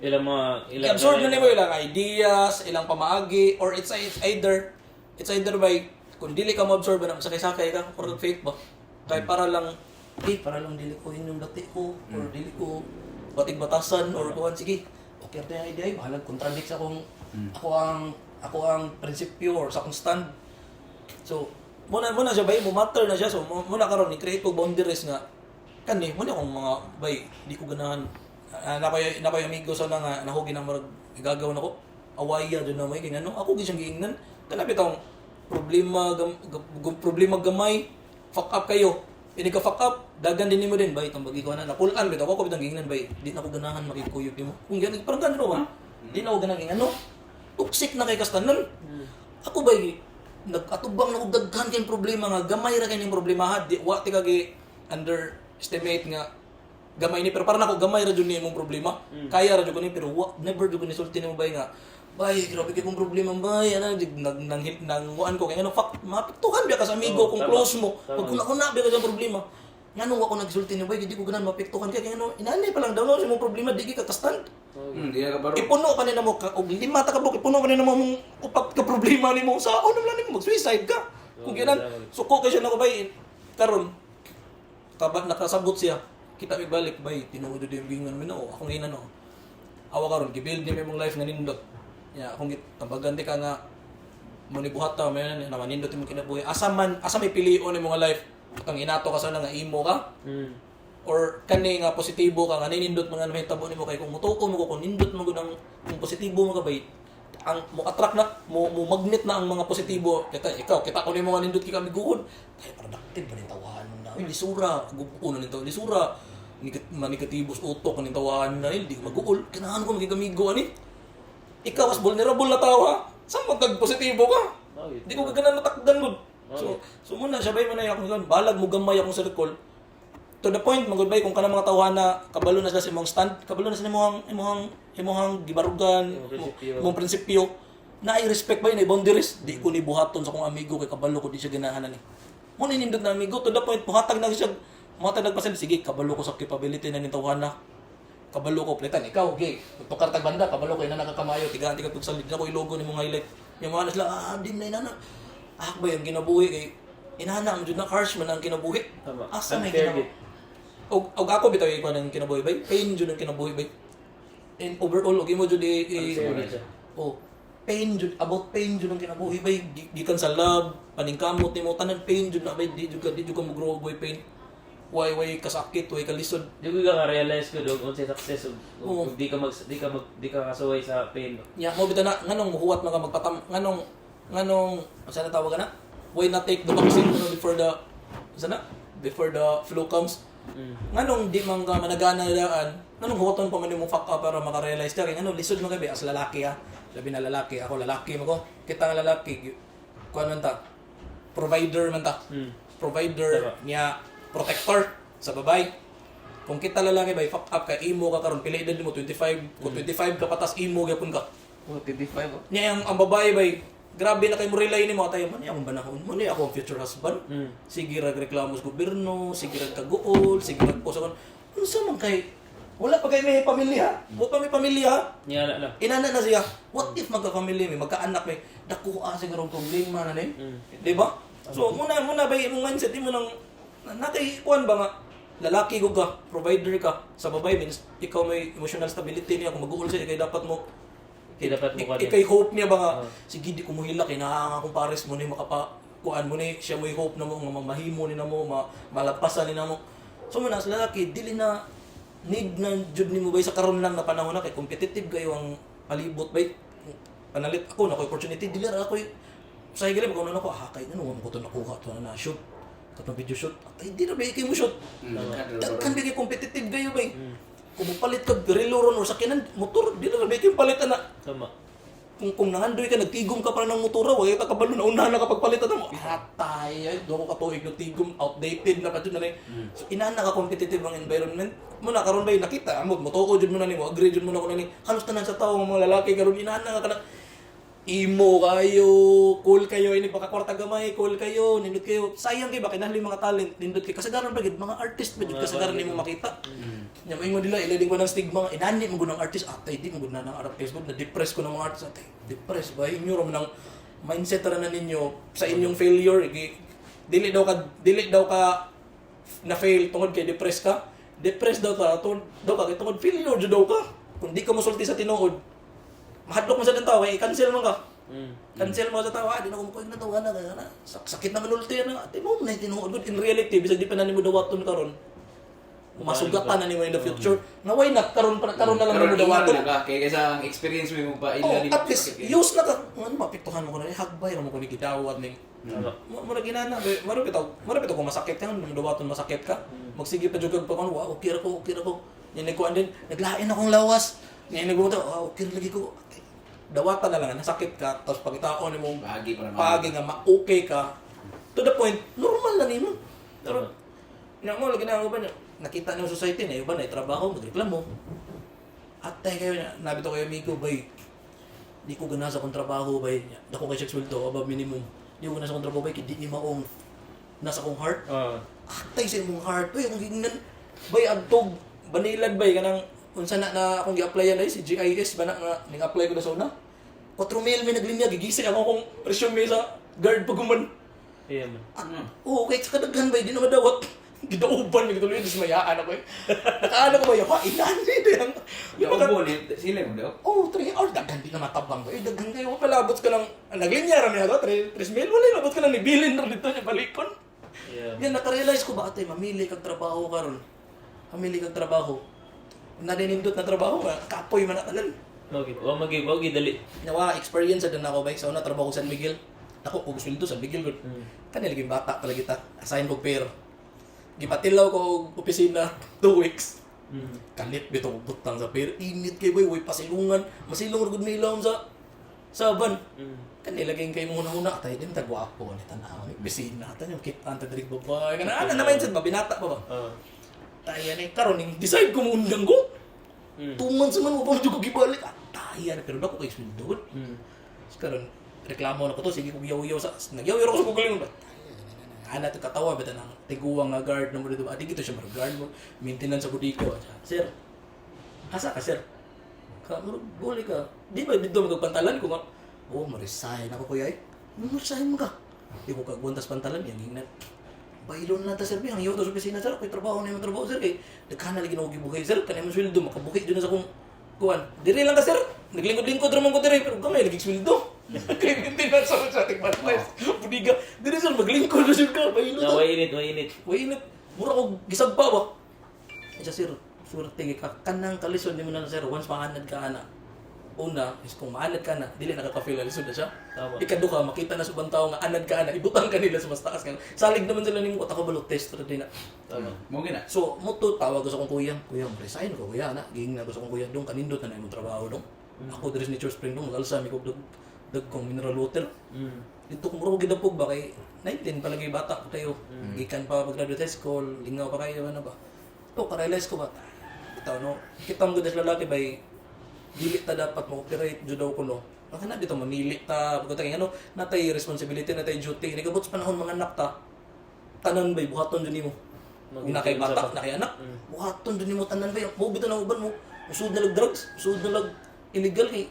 Ilang mga ilang i-absorb na nimo ilang ideas, ilang pamaagi or it's either by kung dili ka mo-absorb na sakay-sakay ka or fake ba. Kay para lang eh para lang dili ko inyong dati ko or dili ko batig batasan or kuan sige. Okay ra yung idea, ay, bahalag contradict sa akong ako ang prinsipyo or sa akong stand. So, muna muna siya bay, mo matter na siya. So, muna karon ni create ko boundaries nga kani muna akong mga bay, di ko ganahan. Ah, na koy amigo sa na nga nahugi na murag gagaw na ko. Awaya jud na may kay ngano ako gyud siyang giingnan. Kana bitong problema problema gamay, fuck up kayo. Ini ka fuck up, dagan din nimo din bay itong bagi ko na napulan bitaw ako bitong giingnan bay. Di na ko ganahan makikuyog nimo. Kung gani parang gano ba? Di na ko ganahan ano. Toxic na kay kastanan. Ako bay Nag-atubang na og daghan kayong problema nga gamay ra kayong problema ha. Di wa ti ka gi underestimate nga gamay ni, pero para nako gamay ra jud ni imong problema. Kaya ra jud ko ni, pero wa never jud ko ni sulti nimo, bay, nga bay, grabe kay kong problema, bay, ana jud nag nang nang ko kay ngano, fuck, maapektuhan biya ka sa amigo Oo, kung tama. close mo. Tama. Pag kuna biya ka sa problema, nganong wa ko nagsulti nimo, bay, di ko ganahan maapektuhan kay ngano inani pa lang daw no sa imong problema, di ka ka-stand. Di na ka baro. Ipuno pa ni namo ka og lima ta ka buok, ipuno pa ni namo mong upat ka problema nimo sa ano lang nimo, mag-suicide ka. Kung ginan suko kay siya nako, bay, karon kabat nakasabot siya. Kita mi balik, bay, tinuod jud yung gingan mi no, akong ina no. Awa karon gibuild ni imong life nga nindot. Ya akong gitambagan di ka nga mo ni buhat ta may na manindot imong kinabuhi. Asa man asa may pilion imong nga life? Kang inato ka sana nga imo ka or kani nga positibo ka nga ninindot mga mahitabo nimo, kay kung mutuo mo ko kung nindot mo gud ang kung positibo mo ka, bay, ang mo attract na mo, mo magnet na ang mga positibo. Kita ikaw, kita ko nimo nga nindot kay kami guod kay productive pa ning tawahan mo na. Uy, lisura gubuo na ning tawa, lisura manegatibo sa utok ning tawahan na hindi maguol, kanahan ko maging amigo ani. Ikaw mas vulnerable na tao ha, sa magkag positibo ka, di ko ganahan matakdan gud. So muna siya, bay, manay akong gan balag mo gamay akong circle to the point magud, bay, kung kanang mga tawhana kabalo na sila sa imong stand, kabalo na sila imong gibarugan. Imong prinsipyo. Imong prinsipyo na I respect, bay, na boundaries. Di ko ni buhaton sa akong amigo kay kabalo ko di siya ganahan ani mo nindot na amigo, to the point muhatag na siya, muhatag nagpasal, sige, kabalo ko sa capability na ning tawhana, kabalo ko plitan ikaw, okay, tukar tag banda, kabalo ko ina nakakamayo tigaan ti ka pagsalid na ko ilogo nimo highlight yung mga ano sila, ah, di na inana, ah, ba yung kinabuhi kay inana mo jud na harsh man ang kinabuhi. Tama. Asa may Unfair kinabuhi gid. og ako bitaw ikuan ang kinabuhi, bay, pain jud ang kinabuhi, bay, in overall og imo jud Unfair gid siya. Oh, pain jud, about pain jud ang kinabuhi, bay. Gikan sa love, paningkamot nimo, tanan pain jud na, bay. Di jud ka mo grow og way pain, way kasakit, way kalisod. Di ko ka realize ko dog unsay success ug Oo. ug di ka kasuway sa pain. Nya mo bitaw na nganong muhuwat man ka magpatam, nganong unsa na tawag na, why not take the vaccine kuno before the unsa na before the flu comes? Nganong di man ka managana daan? Nganong huwaton pa man nimo fuck up para makarealize ka kay nganong lisod man ka, as lalaki ha, labi na lalaki, ako lalaki man ko, kita nga lalaki kuan man ta, provider man ta, provider. Tama. Niya protector sa babay. Kung kita lalaki, bay, fuck up ka, imo ka karon, pila edad mo? 25 kung 25 ka patas, imo gyapon ka. Oh, 25 oh. Niya ang babae, bay, grabe na kay mo rely nimo, atay man akong banahon mo ni ako ang future husband. Sige rag reklamo sa gobyerno, sige rag kaguol, sige rag posa. Unsa man kay wala pa kay may pamilya, wa pa may pamilya. Niya na lang. Inana na siya. What if magka-pamilya may, magkaanak may, dako siguro ang problema na ni. Di ba? So muna muna bay, imong mindset imo nang nakay kuan ba nga lalaki ko ka, provider ka sa babae, means ikaw may emotional stability niya. Kung mag-uol siya, ikay dapat mo Ikay dapat mo kuan niya. ikay hope niya ba nga sige, di ko muhila kay naa akong pares mo ni makapa kuan mo ni siya, mo hope na mo nga mamahimo ni namo, malapasan ni namo. So mo na sa lalaki, dili na need na jud nimo, bay, sa karon lang na panahon na kay competitive kayo ang palibot, bay. Panalit ako na ko opportunity, dili ra ako sa higala pag ako, ah, kay ano mo ko to nakuha to na shoot katong video shoot, atay di na ba kay mo shoot. Daghan ba kay competitive kayo, bay. Kung mopalit ka relo ron or sakyanan, motor, di na ba kay palit ana. Tama. Kung nangandoy ka, nagtigom ka pa ng motora, wala ka kabalo na unahan na kapag palitan mo. Atay, ay, doon ko katuig nagtigom, outdated na pa dyan na rin. So, inana ka competitive ang environment. Muna, karon ba yung nakita, amot, motuo dyan mo na nimo, agree dyan mo na ko na ni. Halos tanan sa tao, mga lalaki, karon inana ka na, imo kayo, cool kayo, ini baka kwarta gamay, cool kayo, nindot kayo. Sayang kay ba kinahanglan yung mga talent, nindot kayo. Kasagaran ba gid mga artist ba jud kasagaran nimo makita. Nya moingon nila ila din ko ng stigma, inani mo gud ang artist, atay di mo gud na ng artist, gud na depress ko ng mga artist, atay. Depressed ba inyo ra man ang mindset ra na ninyo sa inyong failure, dili daw ka na fail tungod kay depressed ka. Depressed daw ka tungod daw ka kay tungod failure jud daw ka. Kung di ka mosulti sa tinuod, mahadlok mo sa tao kay i-cancel man ka. Cancel mo sa tao, ah, di na ko mukuha na tawa na kaya na. Sakit na manulti na. Ate mo na tinuod good in reality bisag di pa na nimo dawaton karon. Masugatan na nimo in the future. Na why not karon pa, karon na lang Karon nimo dawaton. ingon na ka kay kaysa ang experience mo imong paila Oh, nimo at least sakit. use na ka. Ano mapiktuhan mo ko na hagbay ra mo ko ni gidawat ning. Tama. Mura ginana, mura bitaw kung masakit ka, nung dawaton masakit ka. Magsige pa jud kag pa wow, okay ra ko, okay ra ko. Nya nagkuan din, naglain akong lawas. Nya nagbuta, oh, okay ra lagi ko. Dawatan na lang nasakit ka tapos pagitaon nimo Bahagi pa naman. paagi nga ma-okay ka to the point normal na nimo. Pero nya mo lagi na ang uban nakita nimo sa society na uban na trabaho magreklamo. Atay kayo na nabito kayo amigo bay. Di ko gana sa akong trabaho bay. Dako kay siya sweldo above minimum. Di ko gana sa akong trabaho bay kay di ni maong nasa akong heart. Atay sa imong heart. Uy, akong gingnan. Bay, adtog. Banilad bay, kanang unsa na na akong gi-applyan ay si GIS ba na nga ning-apply ko na sa una. 4 mil may naglinya gigisi ako akong resume sa guard pag human. Yeah, man. Ah, oo, kahit sa kadaghan bay di na madawat. Gidauban gituloy dismayaan ako eh. Nakaano ko ba yawa ilan dito yang. Yung ubo ni sila mo daw. Oh, 3 hours daghan di na matabang ba. Eh, daghan kayo palabot ka lang. Naglinya ra niya ako 3 mil wala labot ka lang ni bilin ra dito niya balikon. Yeah. Yan, nakarealize ko ba, ate, mamili kag trabaho karon. Mamili kag trabaho. Naninindot na trabaho, nga, kapoy man na tanan. Okay. Wa magi wa dali. Nawa, experience na din ako, ba? Sa una, trabaho ko San Miguel. Ako, kung sweldo San Miguel, gud. Kani lagi bata pala kita. Assign ko pair. Gipatilaw ko og opisina, 2 weeks. Kalit bitaw og butang sa pair. Init kay boy, way pasilungan. Masilong ra gud may ilawom sa van. Kani lagi kay mo una tayo din tagwapo ni tan-aw ni opisina tan yung kita ang tadrig babae. Kana ana na mindset ba binata pa ba? Tayo ni karon ning decide ko muundang ko. 2 months man mo pa ko gibalik. Ah, tayo na pero dako kay sweldo. Tapos karon reklamo na ko to sige kog yaw-yaw sa nagyaw-yaw ako sa Google ba. Ana to katawa ba nang tiguang nga guard na mo dito. Adi gito siya mar guard mo maintenance sa budiko. Sir. Asa ka, sir? Ka mo guli ka. Di ba dito magpantalan ko nga. Oh, ma-resign ako kuya eh. Mo-resign mo ka. Di ko kagwantas pantalan yan ingnan. Bailon na ta sir, ang iyo to sa opisina sir, ako'y trabaho na yung trabaho sir kay daghan na lagi na og gibuhi sir, kanay mo sweldo makabuhi jud na sa akong kuan. Diri lang ka sir. Naglingkod-lingkod ra man ko diri pero gamay lagi sweldo. Kay maintenance ako sa ating bantay. Budiga. Diri sir maglingkod ra sir ka, bailon Na ta. way init, way init. Way init. Mura ko gisagpa ba. Siya sir, swerte kay ka kanang kalisod nimo na sir once maanad ka ana. Una is kung maanad ka na, dili nakaka-feel na lisod na siya. Tama. Ikaduha, makita na sa ubang tao nga anad ka ana, ibutang ka nila sa mas taas nga. Salig naman sila nimo ako balo test ra din na. Tama. Mo gina. So, mo to tawag ko sa akong kuya. Kuya, resign ko kuya na. Giingna ko sa akong kuya dong kanindot na na imong trabaho dong. Ako diri sa Nature Spring dong, magalsa mi kog dag kong mineral water. Dito ko mura ko gidapog ba kay 19 pa lagi bata ko tayo. Gikan pa pag-graduate high school, lingaw pa kayo ano ba. To ka-realize ko ba bitaw no. Kita mo gud sa lalaki bay dili ta dapat mo operate jud daw ko no. Ang kana dito mamili ta pagkatay kay ano natay responsibility natay duty. Nagabot sa panahon mga anak ta. Tanan bay buhaton jud nimo. Kung na kay bata, na kay anak, buhaton jud nimo tanan bay. Mo bitaw na uban mo, usod na lag drugs, usod na lag illegal kay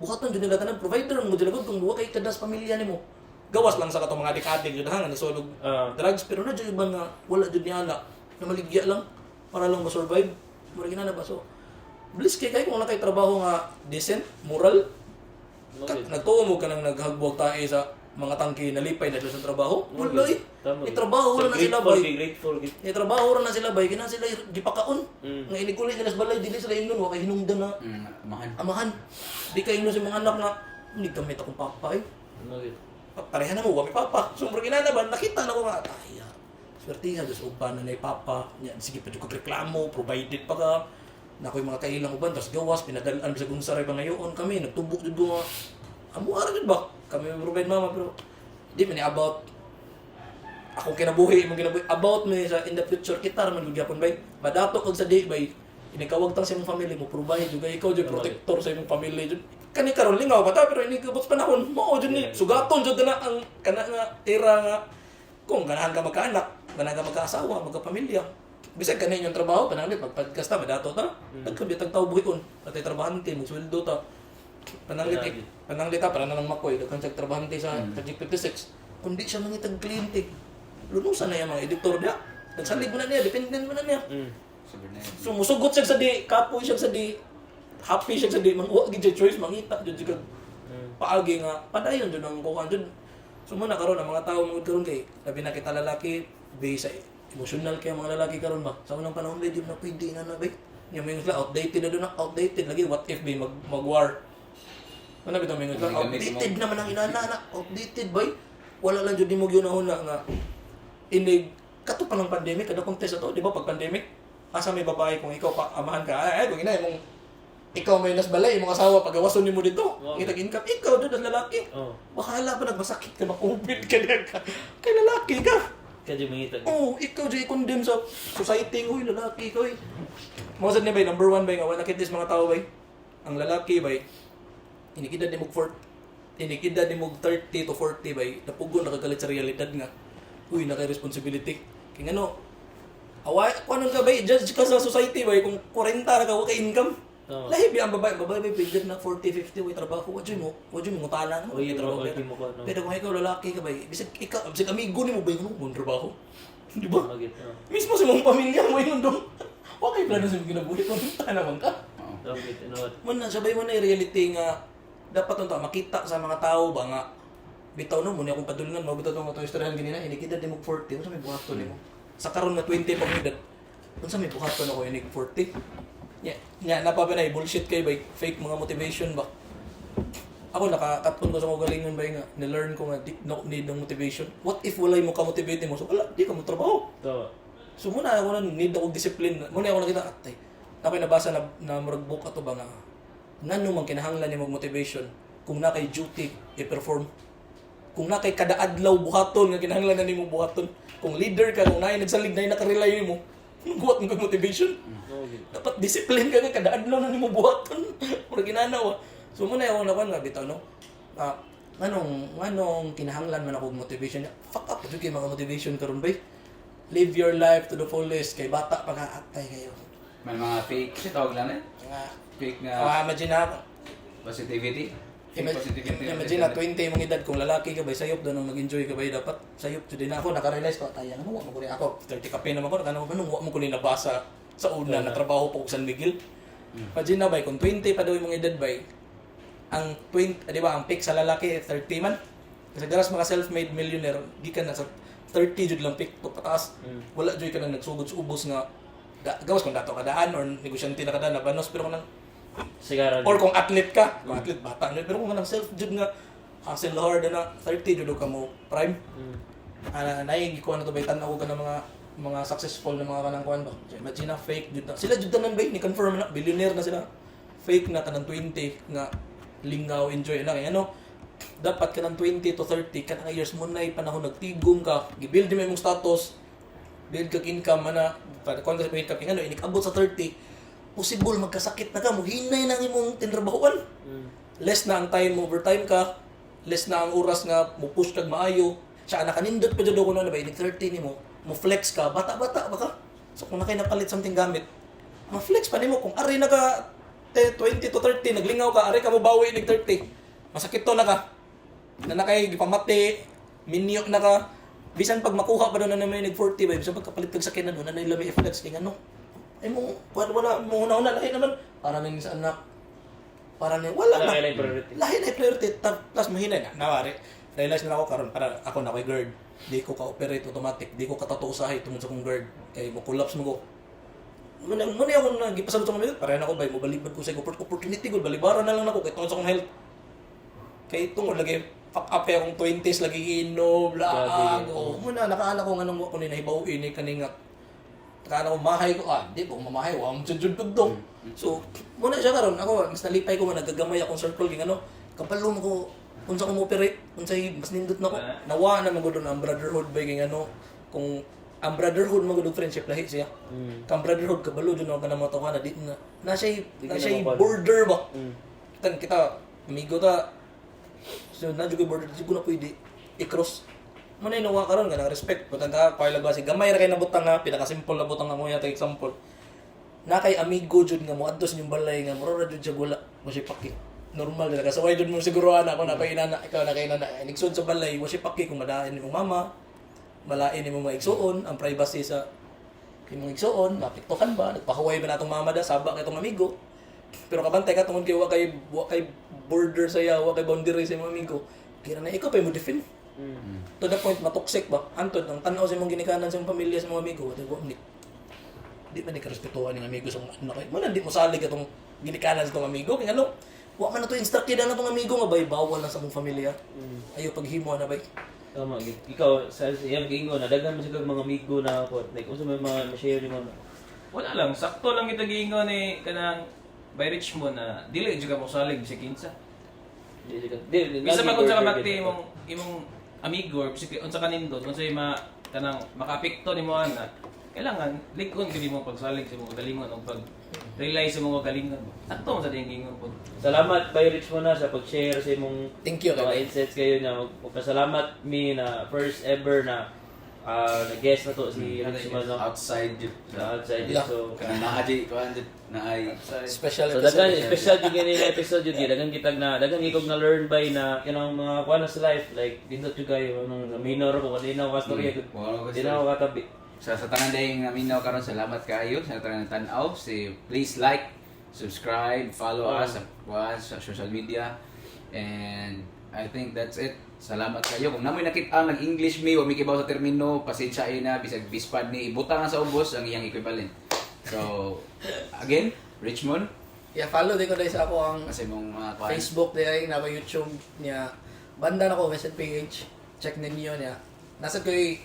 buhaton jud nila tanan provider mo jud kung duwa kay kadas pamilya nimo. Gawas lang sa katong mga adik-adik jud ha nga nasulog drugs pero na jud iban nga wala jud ni ana na maligya lang para lang ma-survive. Mura ginana ba so bliss kay kay kung wala kay trabaho nga decent, moral. Nagtuo mo ka nang naghagbuwag tae sa mga tangke nalipay na sila sa trabaho. Wala eh. Tama. Itrabaho So, na sila grateful, bay. be grateful. Itrabaho ra na sila bay kina sila gipakaon. Nga iniguli nila sa balay dili sila ingnon wa kay hinungdan na Amahan. amahan. Di kay ingnon sa mga anak nga hindi gamit akong papa eh. Okay. Pareha na mo, wa may papa. So, murag inana ba, nakita na ko nga, ay, swerte nga, Diyos, uban na na papa. Nya, sige pa, ko reklamo, provided pa ka. Na ako'y mga kailang uban, tapos gawas, pinadalaan sa gunsaray pa ngayon kami, nagtubok jud ko nga, amo ara jud ba? Kami may provide mama, pero di man ni about akong kinabuhi, imong kinabuhi, about me sa in the future, kita raman gud gyapon bay. Madato kag sa di bay, inikawagtang sa imong family mo, provide jud kay ikaw jud protector sa imong family jud. Kani karon lingaw pa ta pero ini kabot panahon mao jud ni sugaton jud na ang kana nga era nga kung ganahan ka magkaanak, ganahan ka magkaasawa, magkapamilya. Bisag kani inyong trabaho, pananglit magpodcast ta, madato ta. Nagkabitag tao buhion, atay trabahante, magsweldo ta. Pananglit Grabe. pananglit ta para na lang makoy, daghan siya trabahante sa Project 56. Kundi siya mangitag kliyente. Lunusan na yung mga editor niya. Nagsalig mo na niya, dependent mo na niya. Sabi na yun. So musugot siya sa di, kapoy siya sa di, happy siya sa di, manguha gid siya choice, mangita jud siya kag paagi nga padayon jud ang kuan jud. So mo na karon ang mga tao mga karon kay labi na kita lalaki base sa emotional kay ang mga lalaki karon ba. Sa unang panahon ba di na pwede na na ba. Nya may sila outdated na doon na outdated lagi what if ba mag mag war. Ano bitaw may sila Gamit mo. outdated naman ang inana na outdated bay. Wala lang jud nimo gyud nga inig kato pa lang pandemic kada contest ato di ba pag pandemic asa may babae kung ikaw pa amahan ka ay, ay kung ina imong Ikaw may nas balay, imong asawa pagawason nimo dito. Wow. Ngitag income ikaw doon as lalaki. Oh. Bahala pa nagmasakit ka, makumpit ka na ka. Kay lalaki ka. Kadyo mangitag. Oh, ikaw dyan i-condemn sa society, uy, lalaki ka, uy. Mga sad niya bay, number one bay, nga wala kitis mga tao bay. Ang lalaki bay, inikidad ni mog 40, inikidad ni mog 30 to 40 bay, napugon nakagalit sa realidad nga. Uy, naka-responsibility. Kaya ano, away, kung anong ka bay, judge ka sa society bay, kung 40 na ka, wa ka income. Oo. Lahi biya ang babae, babae bay, pwede na 40, 50, way trabaho, wadyo mo, ngutala, no? Uy, Way trabaho. uy, mo ko, no? Pero kung ikaw lalaki ka bay, bisag ikaw, bisag amigo nimo bay, ano mo trabaho? Di ba? Magit. Oh. Mismo sa mong pamilya mo yun dong. Okay plano sa imong kinabuhi kung naman ka. Okay, tinuod. Mo na sabay mo na yung reality nga dapat unta makita sa mga tao ba nga bitaw no mo ni akong padulngan mo bitaw tong atong istoryahan ganina inikidad nimo 40, unsa may buhaton nimo sa karon nga 20 pag edad, unsa may buhaton ako inig 40 nya nya napa ba na bullshit kay ba fake mga motivation ba. Ako nakakaton ko sa mga galingon ba nga ni-learn ko nga di, no, need ng motivation. What if walay mo ka-motivate nimo? So wala, di ka mo trabaho. Tawa. So muna ako na need ako discipline. Muna ako nakita atay. Ako'y nabasa na murag book ato ba nga ngano man kinahanglan nimo og motivation kung na kay duty i-perform. Kung na kay kada adlaw buhaton nga kinahanglan na nimo buhaton. Kung leader ka, kung naay nagsalig naay nakarely nimo, guwat mo kag motivation. Dapat discipline ka nga kada adlaw na nimo buhaton. Murag ginanaw. Ah. So muna ako nakuan nga bitaw no. Ah, nganong nganong kinahanglan man ako og motivation? Fuck up jud kay mga motivation karon bay. Live your life to the fullest kay bata pa ka, atay kayo. May mga fake, siya tawag lang eh. Nga Fake nga ah, imagine na positivity. Fake positivity. Imagine na 20 imong edad kung lalaki ka ba sayop doon ang nag-enjoy ka ba dapat sayop jud din ako naka-realize ko atay ano wa mo ko ni ako 30 kape naman ko nakano mo wa mo ko ni nabasa sa una na trabaho po og San Miguel. Imagine na bay kung 20 pa daw imong edad bay ang 20, ah, di ba ang peak sa lalaki 30 man kasi garas mga self-made millionaire gikan na sa 30 jud lang peak to pataas. Wala jud ka nang nagsugod sa ubos nga gawas kung dato kadaan or negosyante na kadaan na banos pero kung nang Sigara. or kung athlete ka, kung athlete bata na pero kung kanang self jud nga hustle hard na 30 jud ka mo prime. Ana naay gikuha na to bay tan-aw ka ng mga successful na mga kanang kuan ba. Imagine na fake jud na. Sila jud tanan bay ni confirm na billionaire na sila. Fake na kanang 20 nga lingaw enjoy na kay ano dapat kanang 20 to 30 kanang years mo na panahon nagtigom ka, gibuild mo imong status, build kag income ana para kon ka sa income kay ano inikabot sa 30 possible magkasakit na ka mo hinay na ang imong tinrabahoan, less na ang time overtime ka, less na ang oras nga mo push kag maayo siya nakanindot pa jud ko na ba inig 30 nimo mo flex ka bata-bata ba ka. So kung nakay napalit something gamit ma-flex pa nimo. Kung ari na ka 20 to 30 naglingaw ka ari ka mo bawi inig 30 masakit to na ka na nakay gipamati minyo na ka bisan pag makuha pa daw na naman nag 40 ba bisan pagkapalit kag sakyanan una na lami i-flex kay ngano ay mo wala wala mo una una lahi naman para na sa anak para ni wala Wala na kay priority. Lahi na yung priority plus mahina na nawari realize na ako karon para ako na ko'y guard di ko ka-operate automatic di ko katotoo usahay tungod sa akong guard kay mo collapse mo ko muna muna ako na gipasalot sa mga para na ako bay mo balibad ko sa opportunity ko balibaran na lang nako kay tungod sa akong health kay tungod lagi fuck up kay akong 20s lagi inom laag o muna nakaala ko nganong wa ko ni nahibaw ini kani nga nakaala ko mahay ko ah di ko mamahay wa mo jud jud do. So muna siya karon ako mas nalipay ko man nagagamay akong circle ging ano kabalo mo ko unsa ko mo operate unsay mas nindot nako nawa na magud ang brotherhood ba ging ano kung ang brotherhood magud og friendship lahi siya. Kang brotherhood kabalo jud ako kanang mga tawhana di na na siya Di na ka na siya makuha. border ba tan kita amigo ta. So na jud border di ko na pwede i-cross. Mo na nawa karon nga nang respect butang ka kay lag si gamay ra kay nabutang nga pinaka simple na butang nga mo yata example. Na kay amigo jud nga moadto sa inyong balay nga mura ra jud siya wala mo siya paki. Normal ra kasaway jud mo siguro ana ako na kay inana ikaw na kay inana nigsud sa balay wa siya paki kung madain imong mama malain imong mga igsuon ang privacy sa imong igsuon mapiktokan ba nagpahuway ba natong mama da saba kay tong amigo pero kabantay ka tungod kay wa kay border sa iya wa kay boundary sa imong amigo kira na ikaw pa mo defend to the point matoxic ba antod ang tan-aw sa imong ginikanan sa imong pamilya sa imong amigo wa ni di man ni karespetuhan ng amigo sa mga anak kay mo na di mo salig atong ginikanan sa tong amigo kay ano wa man na to instructed na tong amigo nga bay bawal na sa mong pamilya ayo paghimo na bay. Tama, gid. Ikaw, sa iyang giingon, na daghan mo siguro mga amigo na ako. Like, unsa may mga ma-share nimo na? Wala lang, sakto lang kita giingon ni kanang by Richmond na dili jud ka mo salig sa kinsa. Di, Bisa lagi pag unsa ka border bati gyud. imong amigo or bisag unsa ka nindot, unsa ma kanang makaapekto nimo ana. Kailangan lig-on gyud imong pagsalig sa imong kagalingon o pag rely sa imong kagalingon. Sakto man sa diyang gingon po. Salamat by Rich muna sa pag-share sa imong Thank you, mga kay. insights kayo na magpasalamat mi na first ever na na guest na to si Rich mo, no? Outside jud. Sa outside. Yeah. So Kanang naa jud kuan jud naay Special So episode. daghan special jud gani na episode jud, daghan kitag na daghan gikog na learn by na kanang mga kuan na sa life, like dindot jud kayo nung minor ko di na ako kastorya Mm. Wala ko di na ako katabi. Sa tanan dayong naminaw karon, salamat kaayo sa tanan tan-aw. Si please like, subscribe, follow us sa kuan sa social media. And I think that's it. Salamat kayo. Kung namoy nakita nag-English mi, wa mi kibaw sa termino, pasensya na bisag bispad ni ibutang na sa ubos ang iyang equivalent. So again, Richmond, Yeah, follow din ko dahil sa ako ang kasi mong mga kuan. Facebook dahil na YouTube niya. Banda na ko Western PH. Check ninyo niya. Nasa ko'y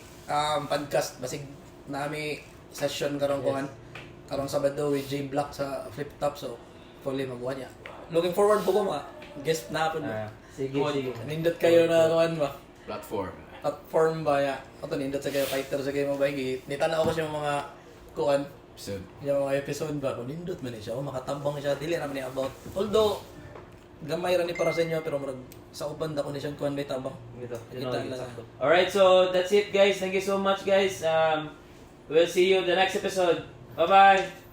podcast basig nami session karon kuan. Karong Sabado with J Black sa Flip Top, so fully magkuha niya. Looking forward po ko mga guest na po. Ah, sige, sige. Nindot kayo na kuan ba? Platform. Platform ba ya? Ato nindot sa kayo fighter sa kayo mo ba? Nitanaw ko siya mga kuan So yung mga episode ba, kung nindot man ni siya, oh, makatabang siya, dili raman ni about. Although, gamay ra ni para sa inyo, pero murag, sa uban dako ni siyang kuan bay tabang. Dito. Kita lang. Alright, so that's it, guys. Thank you so much, guys. We'll see you in the next episode. Bye-bye.